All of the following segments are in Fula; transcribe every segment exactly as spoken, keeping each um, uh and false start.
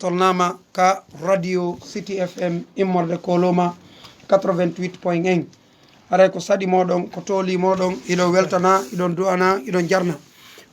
Tolnaama ka Radio City F M immorde Koloma quatre-vingt-huit point un. Haray ko saɗi mooɗon, ko tooli mooɗon, iɗon weltana, iɗon du'ana, iɗon jarna.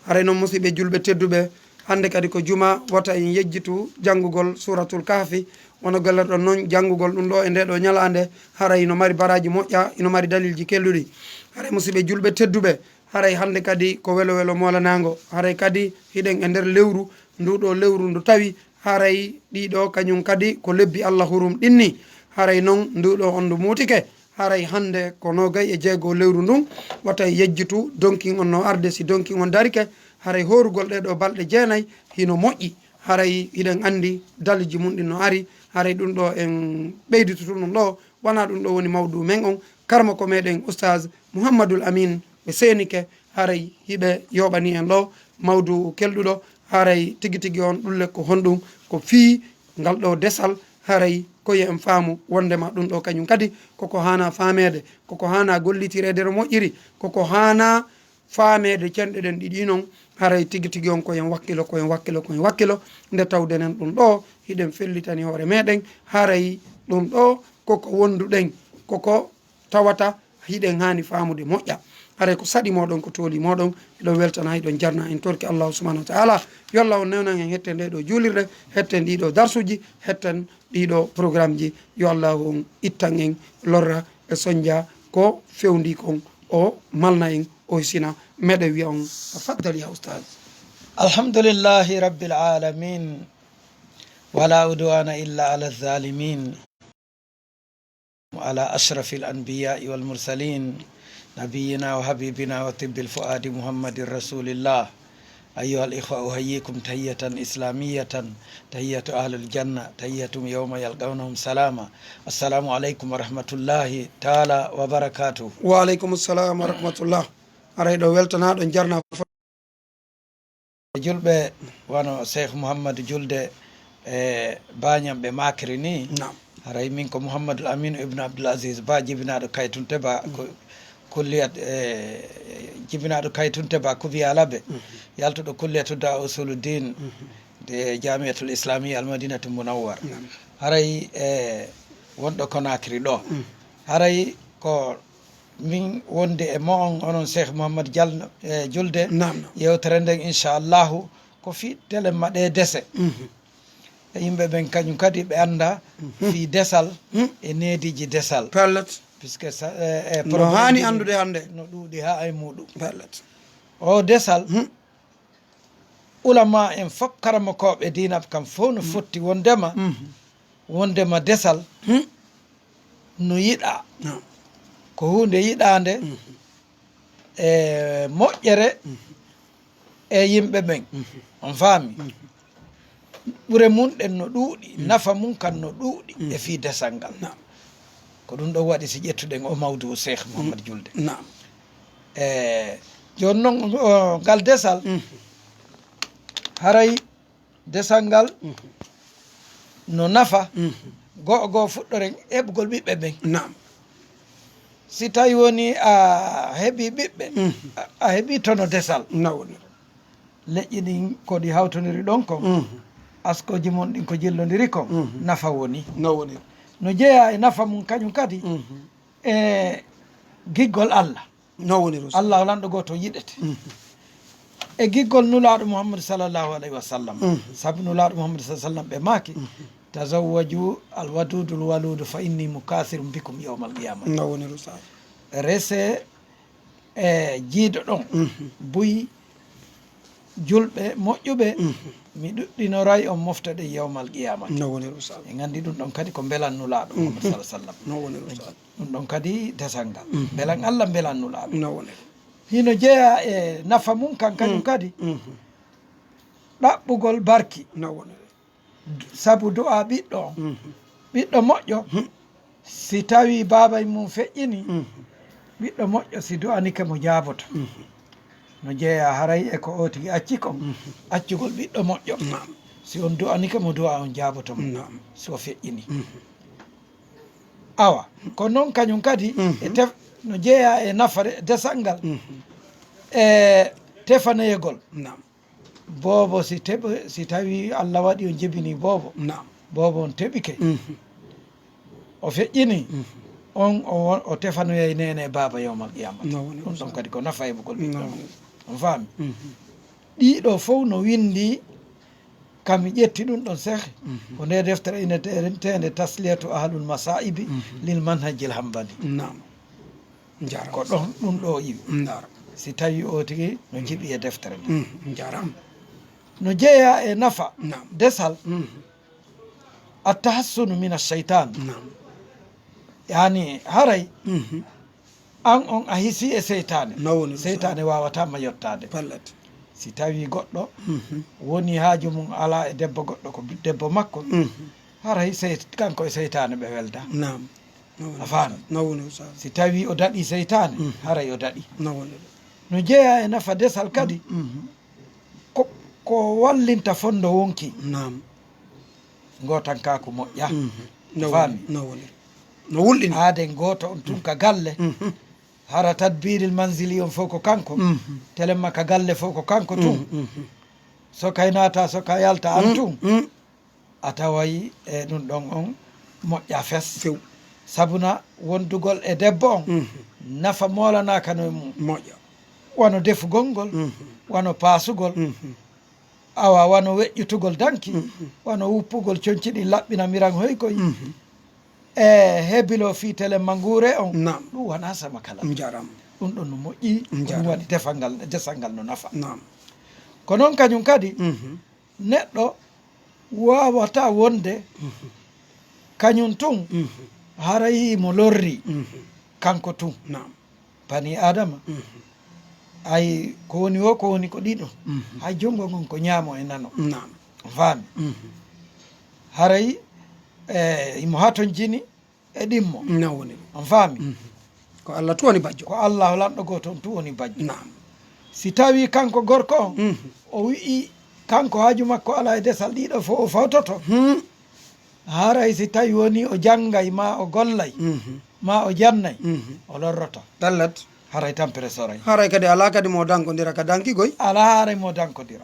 Haray non, musiɓɓe julɓe tedduɓe, hannde kadi ko juma, wota en yejjitu janngugol Suuratul Kahfi. Wano gollerɗon non, janngugol ɗum ɗo e nde ɗo ñalaande, haray ino mari baraaji moƴƴa, ino mari dalilji kelluɗi. Haray musiɓɓe julɓe tedduɓe, haray hannde kadi ko welo welo moolanaango. Haray kadi hiɗen e nder lewru, ndu ɗo lewru ndu tawi haray ɗiɗo kañum kadi ko lebbi Allah hurum ɗinni. Haray non ndu ɗo on ndu muutike. Haray hannde ko noogay e jeego lewru ndun, wata en yejjitu donkin on no arde. Si donkin on darike, haray hoorugol ɗee ɗo balɗe jeenay hino moƴƴi. Haray hiɗen anndi dalilji mun ɗin no ari. Haray ɗum ɗo en ɓeyditu tun ɗum ɗo. Wonaa ɗum ɗo woni mawdu men on. Karmako meɗen Oustaz Mouhammadoul Amine ɓe seenike, haray hiɓe yooɓani en ɗo mawdu kelɗuɗo. Haray tigi tigi on ɗulle ko honɗum? Ko fii ngal ɗo desal. Haray ko yo en faamu wondema ɗum ɗo kañum kadi koko haana faameede, koko haana gollitireede no moƴƴiri, koko haana faameede cenɗe ɗen ɗiɗi non. Haray tigi tigi on ko en wakkilo, ko en wakkilo, ko en wakkilo, nde tawdenen ɗum ɗo hiɗen fellitani hoore meɗen. Haray ɗum ɗo koko wonduɗen, koko tawata hiɗen haani faamude moƴƴa. Haray ko saɗi mooɗon, ko tooli mooɗon, hiɗon weltana, hiɗon jarna. En torki Allahu subhanahu wa ta'ala yo Allah on newnan en hetten ɗee ɗo juulirɗe, hetten ɗii ɗo darsuji, hetten ɗii ɗo programmeji. Yo Allahu on ittan en lorra e sonja ko fewndi kon, o malna en, o hisina. Meɗen wiya on, tafaddal ya Oustaz. Alhamdulillahi rabbil alamin. Wala udwana illa ala zalimin. Ala ashrafil anbiya'i wal mursalin, nabiyina wa habibina wa tibbil fuadi Muhammadin rasulillah. Ayyuhal ikhwa, uhayyikum tahiyatan islamiyatan, tahiyatu ahlil janna, tahiyatum yawma yalqawnahum salama. Assalamu alaikum wa rahmatullahi ta'ala wa barakatuh. Wa alaikum assalam wa rahmatullah. Haray ɗo weltana, ɗon jarna. Julɓe wano Cheikh Mouhamadou Julde e baañam ɓe maakiri ni. Naam. Haray min ko Mouhamadou Amine Ibn Abdoul Aziz Ba, jibinaaɗo Kaytunte Ba, ko kulliyat, e, jibinaaɗo Kaytunte Ba, Kubiyalabe, yaltuɗo kulliyatu da usuluddin de Jamiatul Islamiyya Al Madinatul Munawwar. Naam. Haray, e, wonɗo Konaakiri ɗo. Haray ko min wonde e mo'on, onon Cheikh Mouhamadou Diallo, e, Julde. Naam, naam. Yewtere nden, inchallahu, ko fii telemma ɗe dese. E yimɓe ɓen kañum kadi ɓe annda fii desal e neediiji desal. Pellet. Puisque sa-, e, e no haani anndude hannde, no ɗuuɗi haa e muuɗum. Pellet. O desal, ulama en fof, karamokooɓe diina kam fof no fotti wondema, wondema desal no yiɗaa. Naam. Ko huunde yiɗaande e moƴƴere e yimɓe ɓen. On faami? Ɓure mun ɗen no ɗuuɗi, nafa mun kan no ɗuuɗi e fii desal ngal. Naam. Ko ɗum ɗon waɗi si ƴettuɗen o mawdu Cheikh Mouhamadou Julde. Naam. E jooni non, o, ngal desal, haray desal ngal no nafa. Go'o go'o fuɗɗoren heɓugol ɓiɓɓe ɓen. Naam. Si tawi woni a heɓi ɓiɓɓe, a, a heɓi tono desal. Naam woni. Leƴƴi ɗin ko ɗi hawtondiri ɗon kon, askooji mon ɗin ko jillondiri kon, nafa woni. Naam woni. No jeyaa e nafa mum kañum kadi e giggol Allah. No woni Rasul. Allah o lanɗo gooto yiɗete. E giggol Nulaaɗo Muhammadu sallallahu alayhi wa sallam. Sabu Nulaaɗo Muhammadu sallallahu alayhi wa sallam ɓe maaki, "Tazawwaju al wadudul waludu fa inni mukasirun bikum yawmal qiyamah." No woni Rasul. Rese e jiido ɗon buy julɓe moƴƴuɓe, mi ɗuɗɗinoray on mofte ɗen yawmal qiyamah. No woni Rasul. En anndi ɗum ɗon kadi ko mbelan Nulaaɗo Muhammadu sallallahu alayhi wa sallam. No woni Rasul. Ɗum ɗon kadi desal ngal. Mbelan Allah, mbelan Nulaaɗo. No woni. Hino jeyaa e nafa mum kan kañum kadi. Ɗaɓɓugol barki. No woni. Sabu du'a ɓiɗɗo on. Ɓiɗɗo moƴƴo, si tawi baabay mum feƴƴini, ɓiɗɗo moƴƴo si du'anike mo jaaboto. No jeyaa haray e ko o tigi acci kon. Accugol ɓiɗɗo moƴƴo. Naam. Si on du'anike mo, du'a on jaaboto mo. Naam. Si o feƴƴini. Awa, ko non kañum kadi e tef-, no jeeyaa e nafare desal ngal e tefaneyegol. Naam. Boobo si teɓe, si tawi Allah waɗi on jebini boobo, Naam. Boobo on teɓike, Mhm. o feƴƴini, Mhm. on o won-, o tefanoyay neene e baaba yawmal qiyamata. No woni Ɗum ɗon Ustaz. Kadi ko nafaye bugol ɓiɗɗo No mum. woni. On faami? Mhm. Ɗiɗo fof no winndi, kam mi ƴetti ɗum ɗon seh, Mhm. ko nde deftere inneteende Tasliyatu Ahlul Masaibi Mhm. lil Manhajil Hambali. Naam. Njaram. Ko ɗon ɗum ɗo iwi. Njaram. Si tawi o tigi no jiɓi e deftere nde. Mhm. Njaram. No jeeya e nafa Naam. Desal, Mhm. Attahassunu min ashaytan. Naam. Yani haray Mhm. an on a hisi e seytaane. No woni ɗum. Seytaane wawata ma yottaade. Pellet. Si tawi goɗɗo Mhm. woni haaju mum ala e debbo goɗɗo ko bi-, debbo makko, Mhm. haray sey-, kanko e seytaane ɓe welda. Naam. No woni A faami? Ustaz. No woni Ustaz. Si tawi o daɗi seytaane, Mhm. haray o daɗi. No woni. No jeeya e nafa Desal kadi, Mhm. ko, ko wallinta fondo wonki. Naam. Ngotankaaku moƴƴa. Mhm. No Faami? woni. No woni. No wulɗini. Aaden gooto on tun ka galle. Mhm. Hara tadbiril manzili on fof ko kanko. Mhm. Telemma ka galle fof ko kanko tun. Mhm. Mhm. So kay naata, so ka yalta an tun. Mhm. A taway e ɗum ɗon on moƴƴa fes. Few. Sabuna wondugol e debbo on, Mhm. nafa moolanaaka no e mum. Moƴƴa. Wano defugol ngol, Mhm. wano paasugol, Mhm. awa wano weƴƴutugol danki, Mhm. wano wuppugol conci ɗin laɓɓina miran hoykoy. Mhm. E hebilo fii telemma nguure on, Naam. Ɗum wonaa sama kala. Njaram. Ɗum ɗon no moƴƴi, ko ɗum Njaram. Waɗi defal ngal, desal ngal no nafa. Naam. Ko noon kañum kadi, Mhm. Neɗɗo waawata wonde kañum tun, haray mo lorri kanko tun. Bani Adama, ay ko woni o, ko woni ko ɗiɗo. Hay junngo ngon ko ñaamo e nano. On faami? Haray e imo hatonjini e ɗimmo. On faami? Ko Allah tun woni bajjo. Ko Allah lanɗo gooto on tun woni bajjo. Naam. Si tawi kanko gorko on, o wi'i kanko haaju makko alaa e desal ɗiɗo fof o fawtoto. Haray si tawi woni o janngay, ma o gollay, ma o jannay, o lorroto. Ɗallat. Haray tampere soray. Haray kadi alaa kadi mo dankodira ka danki goy. Alaa haray mo dankodira.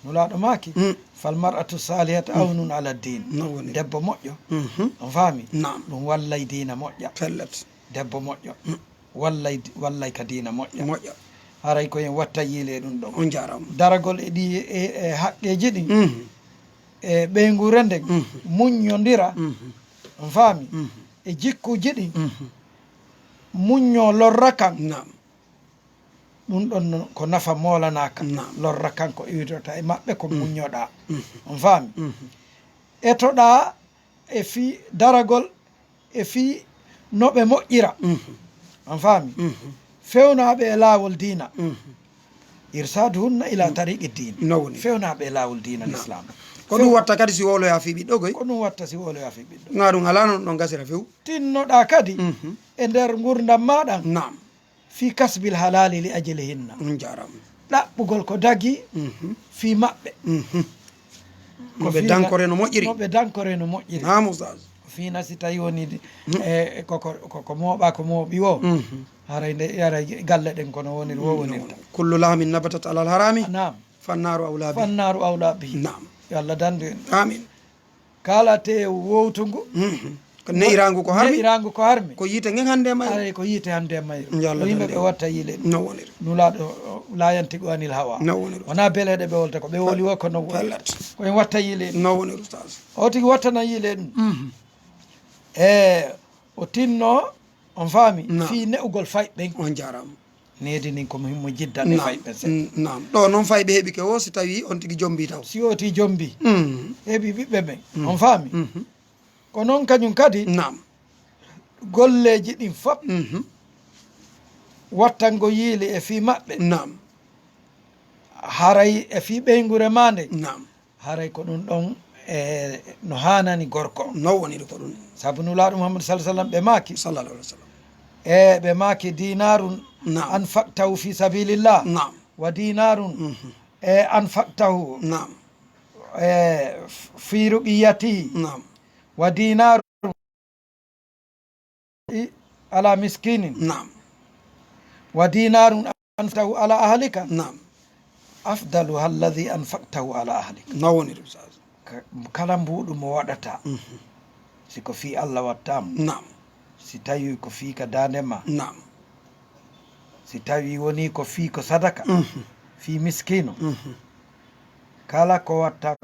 Nulaaɗo maaki, fal mar'atu salihatu awnun ala din. No woni. Debbo moƴƴo. On faami? Naam. Ɗum wallay diina moƴƴa. Pellet. Debbo moƴƴo. Wallay, wallay ka diina moƴƴa. Moƴƴa. Haray ko en watta yiile ɗum ɗon. On jaaraama. Daragol e ɗi, e, e haqqeeji ɗin. E ɓeynguure nden. Muññondira. On faami? E jikkuuji ɗin. Muñño lorra kan. Naam. Ɗum ɗon no, ko nafa moolanaaka. Naam. Lorra kan ko iwdota e maɓɓe ko muññoɗaa. On faami? Etoɗaa e fii daragol, e fii no ɓe moƴƴira. On faami? Fewnaaɓe e laawol diina. Irsaaduhunna ila tariqi diin. No woni. Fewnaaɓe e laawol diina l'islam. Ko ɗum watta kadi si wowloyaa fii ɓiɗɗo goy. Ko ɗum watta si wowloyaa fii ɓiɗɗo. Ngaa ɗum alaa no ɗum ɗon gasira few. Tinnoɗaa kadi e nder ngurdam maa ɗan. Naam. Fii kasbil halaali li ajlihinna. On jaaraama. Ɗaɓɓugol ko dagi fii maɓɓe. No ɓe dankore no moƴƴiri. No ɓe dankore no moƴƴiri. Naam, Ustaz. Ko fii na si tawi woni e, ko, ko, ko, ko mooɓaa, ko mooɓi woo. Haray nde, haray galle ɗen kono woniri woo wonirta. Kullu lahmin nabatat alal harami. Naam. Fannaaru awlaa bihi. Fannaaru awlaa bihi. Naam. Yo Allah dandu en. Amiin. Kala te wowtungu. Ko ne'iraangu ko harmi. Ne'iraangu ko harmi. Ko yiite ngen hannde e mayru. Aray ko yiite hannde e mayru. Yo Allah dandu en. Yimɓe ɓe watta yiile ɗum. No woniri. Nulaaɗo, la yantiqu anil hawa. No woniri. Wonaa beleeɗe ɓe wolta, ko ɓe woli woo ko no woni. Pellet. Ko en watta yiile ɗum. No woniri, Ustaz. O tigi wattana yiile ɗum. E o tinno, on faami? Naam. Fii ne'ugol fayɓe ɓen. On jaaraama. Needi ndin ko mo himmo jiddande fayɓe seeɗa. Naam. Ɗo noon fayɓe heɓike o, si tawi on tigi jombi taw. Si o tigi jombi. Heɓi ɓiɓɓe ɓen. On faami? Ko noon kañum kadi. Naam. Golleeji ɗin fop. Wattango yiili e fii maɓɓe. Naam. Haray e fii ɓeynguure maa nden. Naam. Haray ko ɗum ɗon e no haanani gorko. No woniri ko ɗum. Sabu Nulaaɗo Muhammadu sallallahu alaihi wasallam ɓe maaki. Sallallahu alaihi wasallam. E ɓe maaki dinarun. Naam. Anfaqtahu fi sabilillah. Naam. Wa dinarun. E anfaqtahu. Naam. E fi ruqiyati. Naam. Wa dinarun ala miskinin. Naam. Wa dinarun anfaqtahu ala ahlika. Naam. Afdalu alladhi anfaqtahu ala ahlik. No woniri, Oustaz? Ka-, kala mbuuɗu mo waɗata, mhm, si ko fii Allah wattaam, naam, si tawi ko fii ka daande ma, naam, si tawi woni ko fii ko sadaka, mhm, fii miskiino, mhm, kala ko watta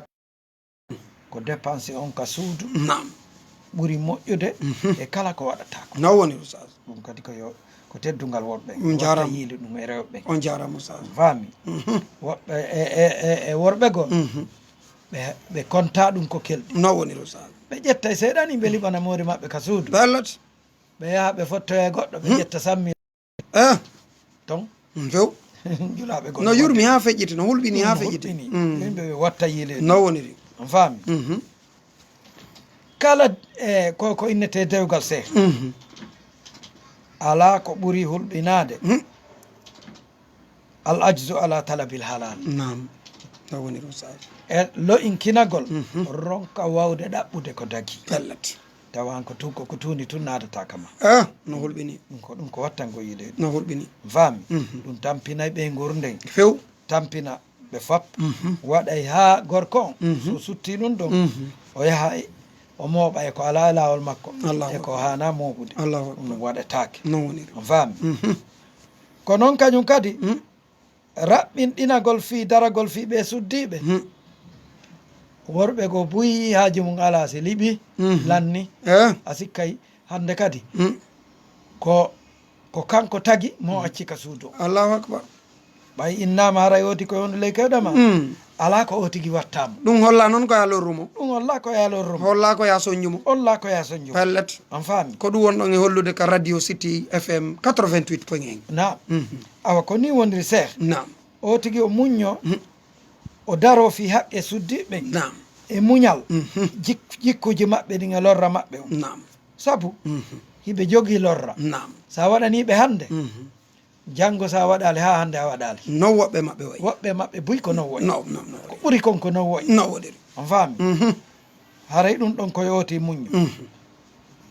ko dépense on ka suudu, naam, ɓuri moƴƴude, mhm, e kala ko waɗata ko. No woni, Oustaz? Ɗum kadi ko yo, ko teddungal worɓe. On jaaraama. Watta yiili ɗum e rewɓe. On jaaraama, Oustaz. Faami? Mhm. Woɓɓe e, e, e, e worɓe goo, mhm, ɓe, ɓe konta ɗum ko kelɗi. No woni, Oustaz? Ɓe ƴetta e seeɗa ni, ɓe liɓana moori maɓɓe ka suudu. Pellet. Ɓe yaha ɓe fottoya e goɗɗo, ɓe, hmm, ƴetta sammi. Eh. Ton? Mm, few. Julaaɓe goo no yurmi haa feƴƴiti, no hulɓini haa, mm, feƴƴiti. Hulɓini. Mm. Yimɓe ɓe watta yiileede. No woniri. On faami? Mhm. Kala, eh, ko, ko innetee dewgal seeɗa. Mhm. Alaa ko ɓuri hulɓinaade. Mhm. Al ajzu ala talabil halal. Naam. No woniri, Oustaz? E lo'inkinagol, mhm, ronka waawde ɗaɓɓude ko dagi. Pellet. Tawa an ko tu-, ko, ko tuundi tun naadata ka ma. Ah, no hulɓini. Ɗum ko, ɗum ko wattango yiileede. No hulɓini. Faami? Mhm. Ɗum tampinay ɓeynguure nden. Few. Tampina ɓe fop. Mhm. Waɗay haa gorko on, mhm, so sutti ɗum ɗon, mhm, o yaha e, o mooɓa e ko alaa e laawol makko, Allahu akbar, e ko haanaa mooɓude. Allahu akbar. Ɗum waɗetaake. No woniri. On faami? Mhm. Ko non kañum kadi, mhm, raɓɓinɗinagol fii daragol fii ɓee suddiiɓe. Mhm. Worɓe goo buy haaju mum alaa si liɓi, mhm, lanni. Eh. A sikkay hannde kadi, mm, ko, ko kanko tagi mo, mm, acci ka suudu. Allahu akbar. Ɓay innaama haray ooti ko hondu ley kewɗe ma. Mm. Alaa ko ootigi wattaama. Ɗum holla noon ko yaa lorru mo. Ɗum holla ko yaa lorru mo. Holla ko yaa soñju mo. Holla ko yaa soñju mo. Pellet. On faami? Ko ɗum wonɗon e hollude ka Radio City F M quatre-vingt-huit point un. Naam. Mhm. Awa, ko nii woniri, Seex. Naam. Ootigi o muñño, mhm, o daroo fii haqqe suddiiɓe ɓen. Naam. E muñal, mhm, jik-, jikkuuji maɓɓe ɗin e lorra maɓɓe on. Naam. Sabu, mhm, hiɓe jogii lorra. Naam. Sa waɗanii ɓe hannde, mhm, janngo sa waɗaali, haa hannde a waɗaali. Non woɓɓe maɓɓe wayi. Woɓɓe maɓɓe buy ko non wayi. No, no, no. Ko ɓuri kon ko non wayi. No woniri. On faami? Mhm. Haray ɗum ɗon ko yo ooti muñño. Mhm.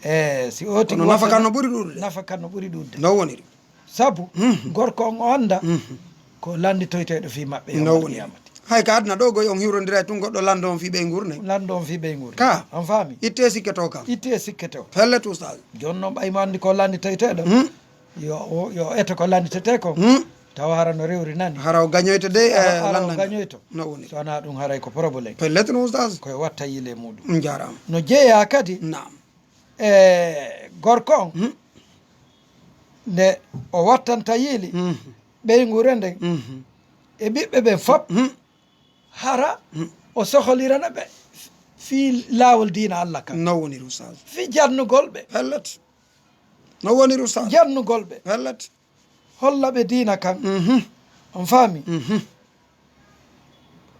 E si ooti, kono nafa kan no ɓuri ɗuuɗude. Nafa kan no ɓuri ɗuuɗude. No woniri. Sabu, mhm, gorko on o annda, mhm, ko lannditoyteeɗo fii maɓɓe. No yawmal woniri. Qiyamati. Hay ka aduna ɗo goy on hiwrondira e tun goɗɗo lanndo on fii ɓeynguure. Lanndo on fii ɓeynguure. Ka. On faami? Itte sikke to kan. Itte sikke to. Pellet, Oustaz. Jooni non ɓay mo anndi ko lannditoyteeɗo. Mhm. Yo o, yo eto ko lannditetee kon. Hmm. Tawa hara no rewri nani. Hara o gañoyto de, hara, eh, hara o lanndande. Gañoyto. No woni. So wanaa ɗum haray ko problème. Pellet no, Oustaz. Ko yo watta yiile muɗum. Njaaraama. No jeeyaa kadi, naam, e gorko on, hmm, nde o wattanta yiili, hmm, ɓeynguure nden, hmm, e ɓiɓɓe ɓen fop, hmm, hara, hmm, o soholirana ɓe fii laawol diina Allah kan. No woniri, Oustaz. Fii jannugol ɓe. Pellet. No woniri, Oustaz. Jannugol ɓe. Pellet. Holla ɓe diina kan. Mhm. On faami? Mhm.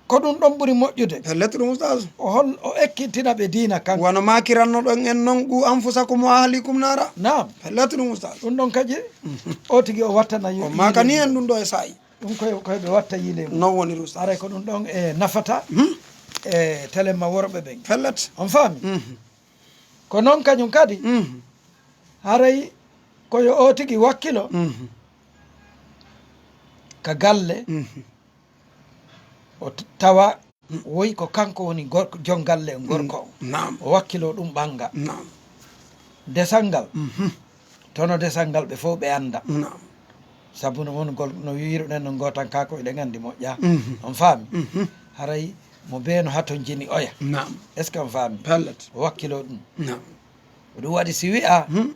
Ko ɗum ɗon ɓuri moƴƴude. Pellet ɗum, Oustaz. O hol-, o ekkintina ɓe diina kan. Wano maakirannoɗon en non, "Qu anfusakum wa ahlikum naara." Naam. Pellet ɗum, Oustaz. Ɗum ɗon kadi, mhm, o tigi o wattana yo-, o maakani en ɗum ɗo e saa'i. Ɗum koye, koye ɓe watta yiile mum. Non woniri, Oustaz. Haray ko ɗum ɗon e nafata, mhm, e telemma worɓe ɓen. Pellet. On faami? Mhm. Ko non kañum kadi, mhm, haray ko yo o tigi wakkilo, mhm, ka galle, mhm, o t-, tawa, mhm, woy ko kanko woni gorko, jon galle on, gorko on. Naam. O wakkilo ɗum ɓannga. Naam. Desal ngal, mhm, tono desal ngal ɓe fof ɓe annda. Naam. Sabu no won gol-, no wiiruɗen non, gootankaaku eɗen anndi moƴƴaa. Mhm. On faami? Mhm. Haray mo bee no hatonjini oya. Naam. Est-ce que on faami? Pellet. O wakkilo ɗum. Naam. Ko ɗum waɗi si wi'a, hmm,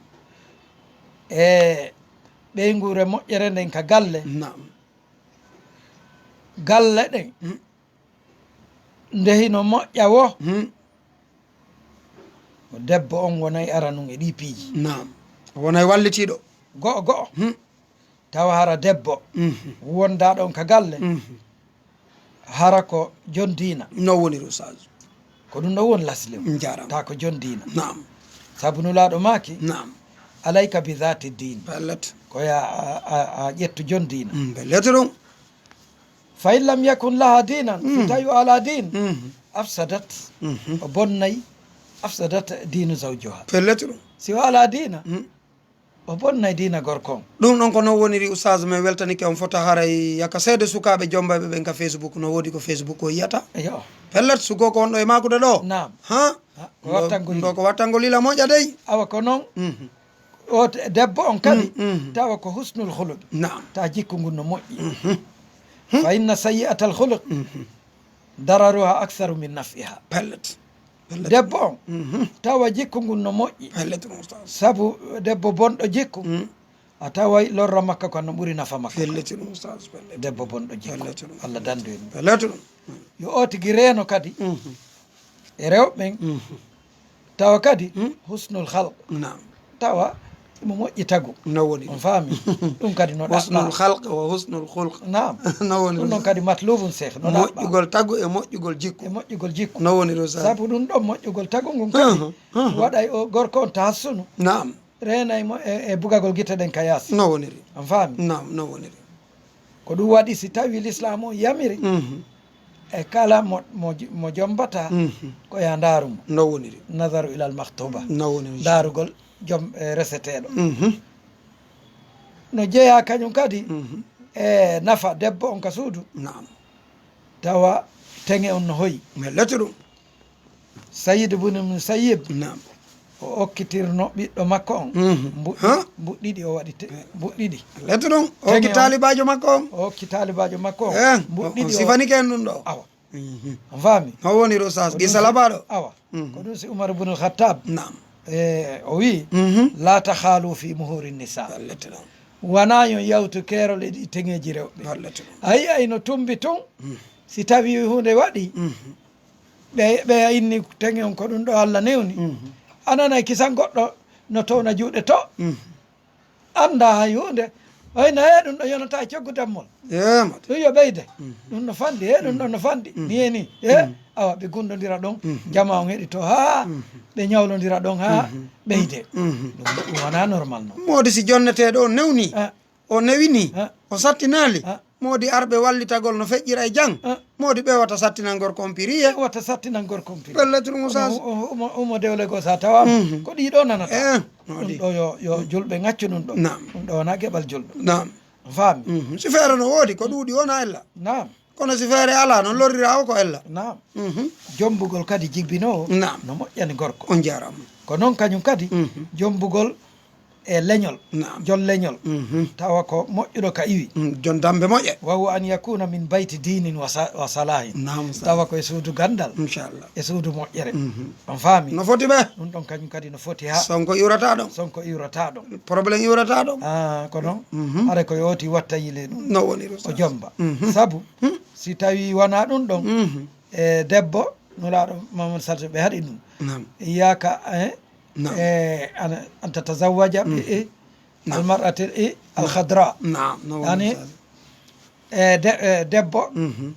e ɓeynguure moƴƴere nden ka galle. Naam. Galle ɗen. Hmm. Nde hino moƴƴa wo. Hmm. Ko debbo on wonay aranun e ɗii piiji. Naam. Wonay wallitiiɗo. Go'o go'o. Hmm. Tawa hara debbo, mhm, wondaa ɗon ka galle, mhm, hara ko jon diina. No woniri, Oustaz. Ko ɗum ɗon woni lasli o. Njaaraama. Ta ko jon diina. Naam. Sabu Nulaaɗo maaki, naam, "Alayka bi zaati diin." Pellet. Ko ya a, a, a ƴettu jon diina. Mm, pellet ɗum. "Fa in lam yakun laha diinan," mm, si tawi o alaa diin, mhm, afsadat, mhm, o bonnay, afsadat diinu zawjuha. Pellet ɗum. Si o alaa diina, mm, O bonnay diina gorko on. Ɗum ɗon ko non woniri, Oustaz, min weltanike on fota haray yaka seede sukaaɓe jombayɓe ɓen ka Facebook, no woodi ko Facebook o yiyata. Eyo. Pellet, sukoo ko on ɗo e maakude ɗo. Naam. Ha? Ha, ko wattangol ɗo ko wattangol lila moƴƴa dey. Awa ko non. Mhm. O te-, debbo on kadi, mhm, tawa ko husnul khuluq. Naam. Ta jikku ngun no moƴƴi. Mhm. Hmm. Fa inna sayyi'atal khuluq, mhm, dararuha aktharu min naf'iha. Pellet. Pellet. Debbo on, mhm, tawa jikku ngun no moƴƴi. Pellet, Oustaz. Sabu debbo bonɗo jikku, hmm, a taway lorra makka ko no ɓuri nafa makka. Pellet, Oustaz, pellet. Debbo bonɗo jikku. Pellet. Allah dandu en. Pellet. Yo o tigi reeno kadi. Mhm. E rewɓe ɓen. Mhm. Tawa kadi, hmm, husnul khalq. Naam. Tawa mo moƴƴi tagu. No woni. On faami? Ɗum kadi no ɗaɓɓa. Husnul khalq wa husnul khulq. Naam. No woni ɗum ɗon ɗum. Kadi matlubun, Cheikh, no ɗaɓɓa. Moƴƴugol tagu e moƴƴugol jikku. E moƴƴugol jikku. No woni ɗum, Cheikh. Sabu ɗum ɗon moƴƴugol tagu ngun kadi, aha, aha, waɗay o gorko on tahassunu. Naam. Reenay mo e, e bugagol gite ɗen ka yaasi. No woniri. On faami? Naam, no woniri. Ko ɗum waɗi si tawi Lislaam on yamiri, mhm, e kala mo, mo, mo jombata, mhm, ko ya ndaaru mo. No woniri. Nazaru ilal makhtuba. No woniri. Ndaarugol jom, e, reseteeɗo. Mhm. No jeyaa kañum kadi, mhm, e nafa debbo on ka suudu. Naam. Tawa teŋe on no hoyi. Mi leti ɗum. Sayyid ibn Musayyib, naam, o okkitirno ɓiɗɗo makko on. Mhm. Mbuɗɗi-, ha? Mbuɗɗiɗi o waɗi te-, eh, mbuɗɗiɗi. Lettu ɗum, o okki teŋe on. Taalibaajo makko on. O okki taalibaajo makko on. Eh, mbuɗɗiɗi o, o sifanike en ɗum ɗo. Awa. Mhm. On faami? Ho woni ɗo sas, ko ɗum gisa si-, labaaɗo. Awa. Mhm. Ko ɗum si Umar ibn al-Khattab, naam, e, o wi'i, mhm, "La takhalu fi muhuri nisa." Lettu ɗum. Wonaa yo yawtu keerol e ɗi teŋeeji rewɓe. Lettu ɗum. A yi'ay no tumbi tun, mhm, si tawi huunde waɗi, mhm, ɓe, ɓe inni teŋe on ko ɗum ɗo Allah newni. Mhm. A nanay kisan goɗɗo no towna juuɗe to. Mhm. Annda hay huunde. Oy, na, e, ɗum ɗo yonata e coggu dammol. Ɗum yo ɓeyde. Mhm. Ɗum no fanɗi, e, ɗum ɗon no fanɗi. Mhm. Ni e ni. E, mhm, awa, ɓe gundodira ɗon. Mhm. Jama on heɗi to haa, mhm, ɓe ñawlondira ɗon haa, mhm, ɓeyde. Mhm. Ɗum, ɗum wonaa normal non. Moodi si jonneteeɗo on newni. Ah. O newini, ah, o sattinaali. Ah. Moodi arɓe wallitagol no feƴƴira e jang. Ah. Moodi ɓe wata sattinan gorko on piriye. Ɓe wata sattinan gorko on piriye. Pelletul musas. Umo, umo, umo, umo dewle goo sa tawaama. Mhm. Ko ɗii ɗoo nanata. Eh, ɗum ɗoo yo, yo julɓe ŋaccu ɗum ɗoo. Naam. Ɗum ɗoo wonaa geɓal julɗo. Naam. Faami? Mhm. Si feere no woodi, ko ɗuuɗi wonaa ella. Naam. Kono si feere alaa, no lorrira o ko ella. Naam. Mhm. Jombugol kadi jibbinoowo, naam, no moƴƴani gorko. On jaaraama. Ko noon kañum kadi, mhm, jombugol e leñol, naam, jon leñol, mhm, tawa ko moƴƴuɗo ka iwi. Mm, jon dambe moƴƴe. Wa huwa an yakuna min bayti dinin wa sa-, wa salahin. Naam, sa- tawa ko e suudu ganndal, inchallah, e suudu moƴƴere. Mhm. On faami? No foti ɓe. Ɗum ɗon kañum kadi no foti haa. Sonko iwrata ɗon. Sonko iwrata ɗon. Problème iwrata ɗon. Ah, ko noon? Mhm. Hara ko yooti watta yile ɗum. No woni ɗum o sa- jomba. Mhm. Sabu, hmm, si tawi wonaa ɗum ɗon, mhm, e debbo, Nulaaɗo Muhammad sallallahu alaihi wasallam ɓe haɗi ɗum. Naam. Iyyaka, eh, naam, eh, an, an tatazawwaja, mhm, eh, eh, naam, almar'atil, eh, naam, alkhadra. Naam, no woni yani, misali. Eh, de-, eh, debbo, mhm,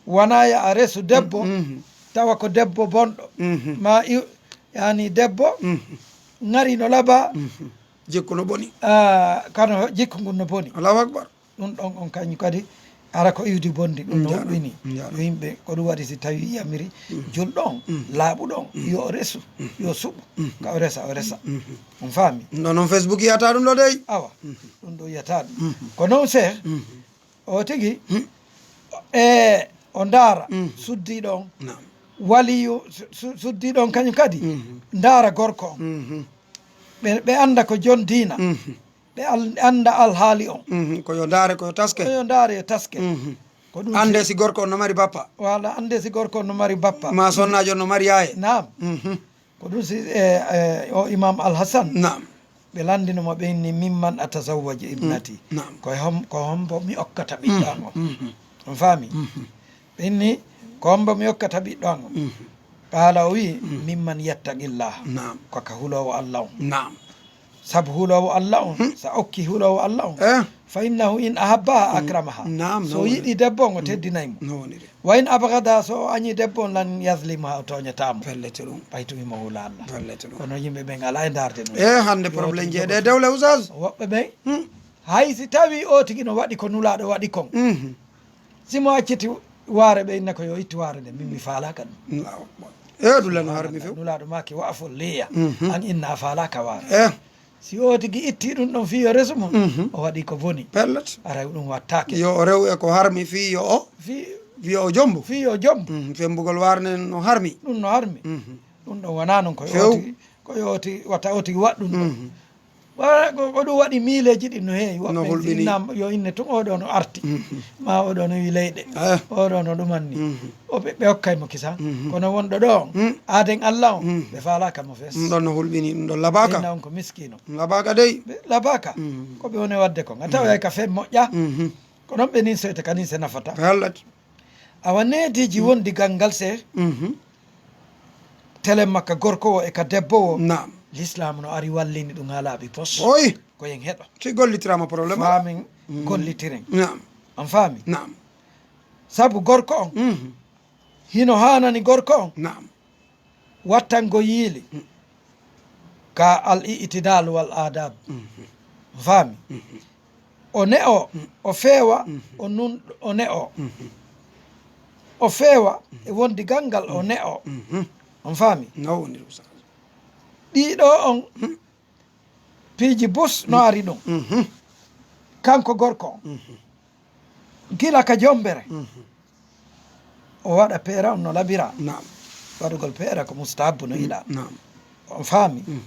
wonaa ya a resu debbo, mhm, tawa ko debbo bonɗo. Mhm. Ma i-, yani debbo, mhm, ŋari no laba. Mhm. Jikku no boni. Ah, kano jikku ngun no boni. Allahu akbar. Ɗum ɗon on kañum kadi, hara ko iwdi bonndi, ɗum no huɓɓini. Njaaraama. Yo yimɓe, ko ɗum waɗi si tawi yamiri, mm, julɗo on, mm, laaɓuɗo on, mm, yo o resu, mm, yo o suɓu, mm, ka o resa, o resa. Mm. On faami? Ɗum ɗo noon Facebook yiyata ɗum ɗo dey. Awa, mm, ɗum ɗo yiyata ɗum. Mm. Ko noon se, mm, o tigi, mm, e o ndaara, mm, suddiiɗo on, naam, waliyu, su-, su-, suddiiɗo on kañum kadi, mm, ndaara gorko on. Mm. Ɓe, ɓe annda ko jon diina. Mm. Ɓe al-, annda alhaali on. Mhm, ko yo ndaare, ko yo taske. Ko yo ndaare, yo taske. Mhm. Ko ɗum annde si, si gorko on no mari bappa. Wala, annde si gorko on no mari bappa. Ma sonnaajo on no mari yaaye. Naam. Mhm. Ko ɗum si, e, e, o Imam Al Hassan. Naam. Ɓe lanndino mo, ɓe inni, "Mimman atazawwaju ibnati?" Mm, naam. Ko hom-, ko hombo mi okkata ɓiɗɗo am on? Mhm, mhm. On faami? Mhm. Ɓe inni, "Ko hombo mi okkata ɓiɗɗo am on?" Mhm. Qaala, o wi'i, mhm, "Mimman yattaqillah." Naam. Ko ka huloowo Allah on. Naam. Sabu huloowo Allah on, hmm, sa okki huloowo Allah on, eh, fa innahu in ahabbaha, hmm, akramaha. Naam, so o yiɗi debbo on, o, hmm, teddinay mo. No woniri. Wa in abghadaha, so o añi debbo on, lan yazlimaha, o tooñataa mo. Fellete ɗum. Ɓay tun himo hula Allah. Fellete ɗum. Kono yimɓe ɓen alaa e ndaarde ɗum. Eh, hannde yo problème tigi jeeɗe yoɓoto dewle, Oustaz. Woɓɓe ɓen, hmm, hay si tawi o tigi no waɗi ko Nulaaɗo waɗi kon. Mhm. Si mo acciti waare, ɓe inna ko yo ittu waare nde, min mi faalaaka ɗum. Allahu akbar. Eh, ɗum lan harmi few. Nulaaɗo maaki, "Wa'fu liya." Mhm. An inna a faalaaka waare. Eh. Si o tigi itti ɗum ɗon fii yo resu mo, Mhm. o waɗi ko boni. Pellet. Aray ɗum wattaake. Yo o rew e ko harmi fii yo o, Fii, fii yo o jombo. Fii yo jombo. Mhm. Fembugol warne no harmi. Ɗum no harmi. Mhm. Ɗum ɗon wonaa noon ko Few. Oti, ko yo oti, wata oti waɗ ɗum ɗon. Mhm. Wa-, ko, ko ɗum waɗi miileeji ɗin no heewi. No Woɓɓe hulɓini. Innam-, yo inne tun oɗo no arti. Mhm. Ma oɗo no wi leyɗe. Eh. Oɗo no ɗumanni. Mhm. O ɓe, ɓe hokkay mo kisa. Mhm. Kono wonɗo ɗo on, Mm. aaden Allah on, Mm. ɓe faalaaka mo fes. Ɗum ɗon no hulɓini, ɗum ɗon labaaka. Inna on ko miskiino. Ɗum labaaka dey. Ɓe labaaka. Mhm. Ko ɓe woni waɗde kon. A tawa Mhm. ka fen moƴƴa. Mhm. Ko ɗon ɓe nin soyta ka nin se nafata. Pellet. Awa neediiji Mhm. wondi ganngal se. Mhm. Telen makka gorko o e ka debbo o. Naam. L'islam no ari wallini ɗum haa laaɓi pos. Oy. Ko yen heɗo. Si gollitiraama problème. Faamin Mm. gollitiren. Naam. On faami? Naam. Sabu gorko on. Mhm. Hino haanani gorko on. Naam. Wattango yiili. Mm. Ka al i'tidal wal adab. Mhm. On faami? Mhm. O ne'o, Mm. o feewa, Mhm. o nun-, o ne'o. Mhm. O feewa Mm. e wondi ganngal, o Mm. ne'o. Mhm. On faami? No woniri, Ustaz. Ɗiɗo on, Mm. piiji bus no Mm. ari ɗum. Mhm. Kanko gorko on. Mhm. Gila ka jombere. Mhm. O waɗa peera on no labira. Naam. Waɗugol peera ko mustahabbu no Mm, yiɗa. Naam. On faami? Mhm.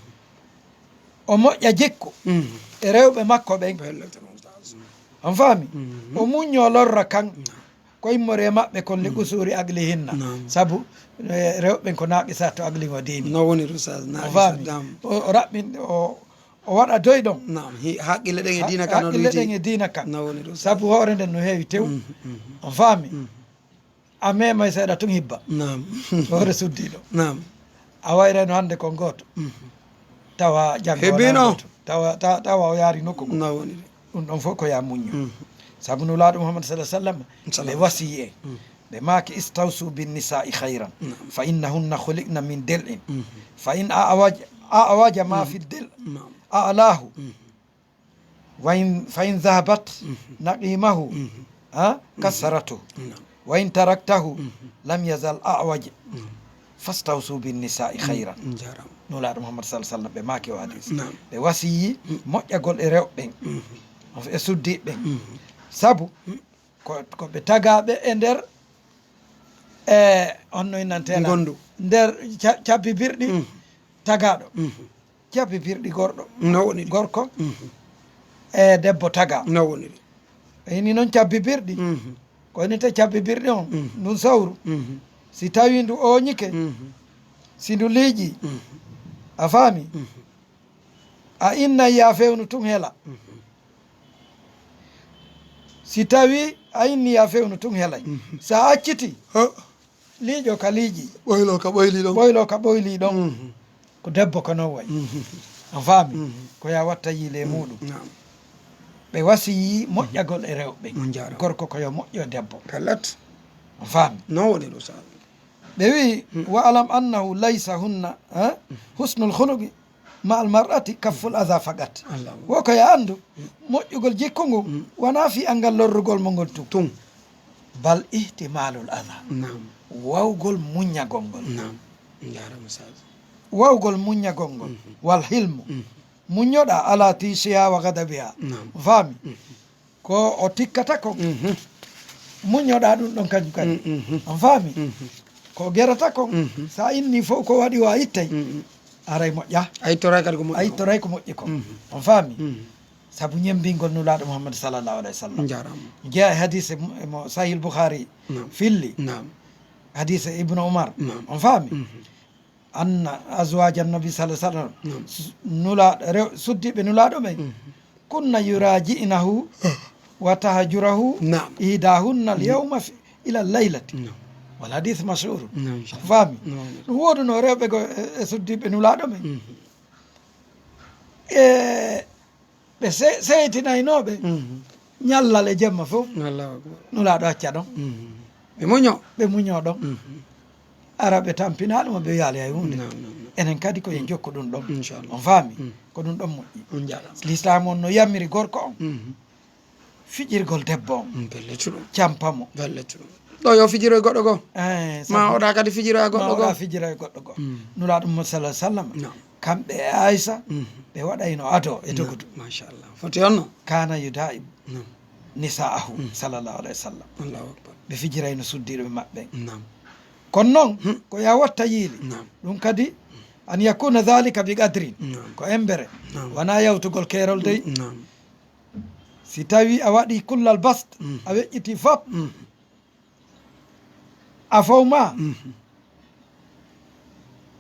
O moƴƴa jikku Mhm. e rewɓe makko ɓen. Pellet, Ustaz. On faami? Mhm. O muñño lorra kan. Naam. Ko immori e maɓɓe kon li Mm. qusuri aqlihinna. Naam. Sabu, eh, rewɓe ɓen ko naaqisatu aqlin wa diini. No woniri, Ustaz. On faami? Naam. O, o raɓɓin-, o, o waɗa doy ɗon. Naam. Hi-, haqqille ɗen e Ha-, diina kan no haqqille ɗen e diina kan. No woniri, Ustaz. Sabu hoore nden no heewi tew. Mm, mm. On faami? Mm. A memay seeɗa tun hibba. Naam. Hoore suddiiɗo. Naam. A wayrayno hannde kon gooto. Mm. Tawa janngo Hebbino. Wonaa gooto. Tawa, ta-, tawa o yaari nokku goo. No woniri. Ɗum ɗon fof ko ya muñño. Mm. Sabu Nulaaɗo Muhammad sallallahu alaihi wasallam, Sallallahu ɓe wasiyii en. Mm. Ɓe maaki, "Istawsu bin nisa'i khayran, Naam. fa innahunna khuliqna min dil'in. Mm. Fa in a'waj-, a'waja ma Mm. fi dil', Naam. a'lahu. Mm. Wa in, fa in zahabat Mm. naqimahu, Mm. ha, Mm. kasaratu. Naam. Wa in taraktahu Mm. lam yazal a'waj. Mm. Fastawsu bin nisa'i khayran." Mm. Njaaraama. Nulaaɗo Muhammad sallallahu alaihi wasallam, ɓe maaki o hadis. Naam. Ɓe wasiyii Mm. moƴƴagol e rewɓe ɓen. Mm. E suddiiɓe ɓen. Mm. Sabu Mm. ko, ko ɓe tagaaɓe e nder, e, honno innantee lan? Ngondu. Nder ca-, cabbi birɗi Mm. tagaaɗo. Mm. Cabbi birɗi gorɗo. No woniri. Gorko. Mm. E debbo tagaa. No woniri. E ini noon cabbi birɗi. Mm. Ko ini te cabbi birɗi on, Mm. ndun sawru. Mm. Si tawi ndu ooñike, Mm. si ndu liiƴi, Mm. a faami? Mm. A innay ya fewnu tun hela. Mhm. Si tawi a inni ya fewnu tun helay. Mhm. Sa acciti, Ha. liiƴo ka liiƴi. Ɓoylo ka ɓoyli ɗon. Ɓoylo ka ɓoyli ɗon. Mhm. Ko debbo ko non way. Mhm. A faami? Mhm. Ko ya watta yiile Mm. muɗum. Naam. Ɓe wasiyii moƴƴagol e rewɓe. On njaaraama. Gorko ko yo moƴƴo e debbo. Pellet. A faami? Non woni ɗum, sa. Ɓe wi'i, Mm. "Wa alam annahu laysa hunna, eh, Mm. husnul khuluqi ma'al mar'ati kafful adha faqat." Allahu. Wo ko ya anndu, Mm. moƴƴugol jikku ngu, Mm. wonaa fii anngal lorrugol mo ngol tun. Tun. Bal ihtimalul adha. Naam. Wawgol muññagol ngol. Naam. Njaaraama, Ustaz. Wawgol muññagol ngol. Mhm. Wal hilmu. Mhm. Muññoɗaa ala tiisiha wa ghadabiha. Naam. Faami? Mhm. Ko o tikkata kon. Mhm. Muññoɗaa ɗum ɗon kañum kadi. Mm, mhm. On faami? Mhm. Ko o gerata kon. Mhm. Sa inni fof ko waɗi o a ittay. Mhm. Aray moƴƴa. A ittoray kadi ko moƴƴi A kon. ittoray ko moƴƴi kon. Mhm. On faami? Mhm. Sabu ñembingol Nulaaɗo Muhammad sallallahu alaihi wasallam. Njaaraama. Jeyaa e hadise mo, mo Sahih Bukhari Naam. filli. Naam. Hadise Ibnu Umar. Naam. On faami? Mhm. Anna azwaja nabi sallallahu alaihi wasallam. Naam. S-, nula-, rew-, suddiɓe Nulaaɗo ɓen. Mhm. Kunna yuraji'nahu wa tahjurahu Naam. ihdahunna al-yawma fi, ila al-laylati. Naam. Wal hadith mashhur. Naam, inshallah. Faami? Naam. Ɗum woodunoo rewɓe go e, e suddiɓe Nulaaɗo ɓen. Mhm. E ɓe se-, seytinaynooɓe Mhm. ñallal e jemma fof. Allahu akbar. Nulaaɗo acca ɗon. Mhm. Ɓe muño. Ɓe muño ɗon. Mhm. Ara ɓe tampinaa ɗum, ɓe wiyaali hay huunde. Naam, naam, naam. Enen kadi ko en Mm. jokku ɗum ɗon. Inchallah. On faami? Mm. Ko ɗum ɗon moƴƴi. On njaaraama. Lislaam on no yamiri gorko on. Mhm. Fijirgol debbo on. Mm, pellet ɗum. Campa mo. Pellet ɗum. Ɗo yo fijiro e goɗɗo goo. Eh, Ma sabu oɗa kadi fijiro e ma goɗɗo oɗa goo. fijiro e goɗɗo goo. Mm. Nulaaɗo Muhammad sallallahu alaihi wasallam. Naam. kamɓe e Aysa, ɓe waɗayno ado e dogudu. Machallah. Foti on no? Kana yuda'ibu nisa'ahu, sallallahu alayhi wa sallam. Allahu akbar. Ɓe fijirayno suddiiɓe maɓɓe. Naam. Kono noon, ko ya watta yiili. Naam. Ɗum kadi, an yakuna dhalika bi qadrin. Naam. Ko embere. Naam. Wona yawtugol keerol dey. Naam. Si tawi a waɗi kullal bast, a weƴƴiti fop, a fawma,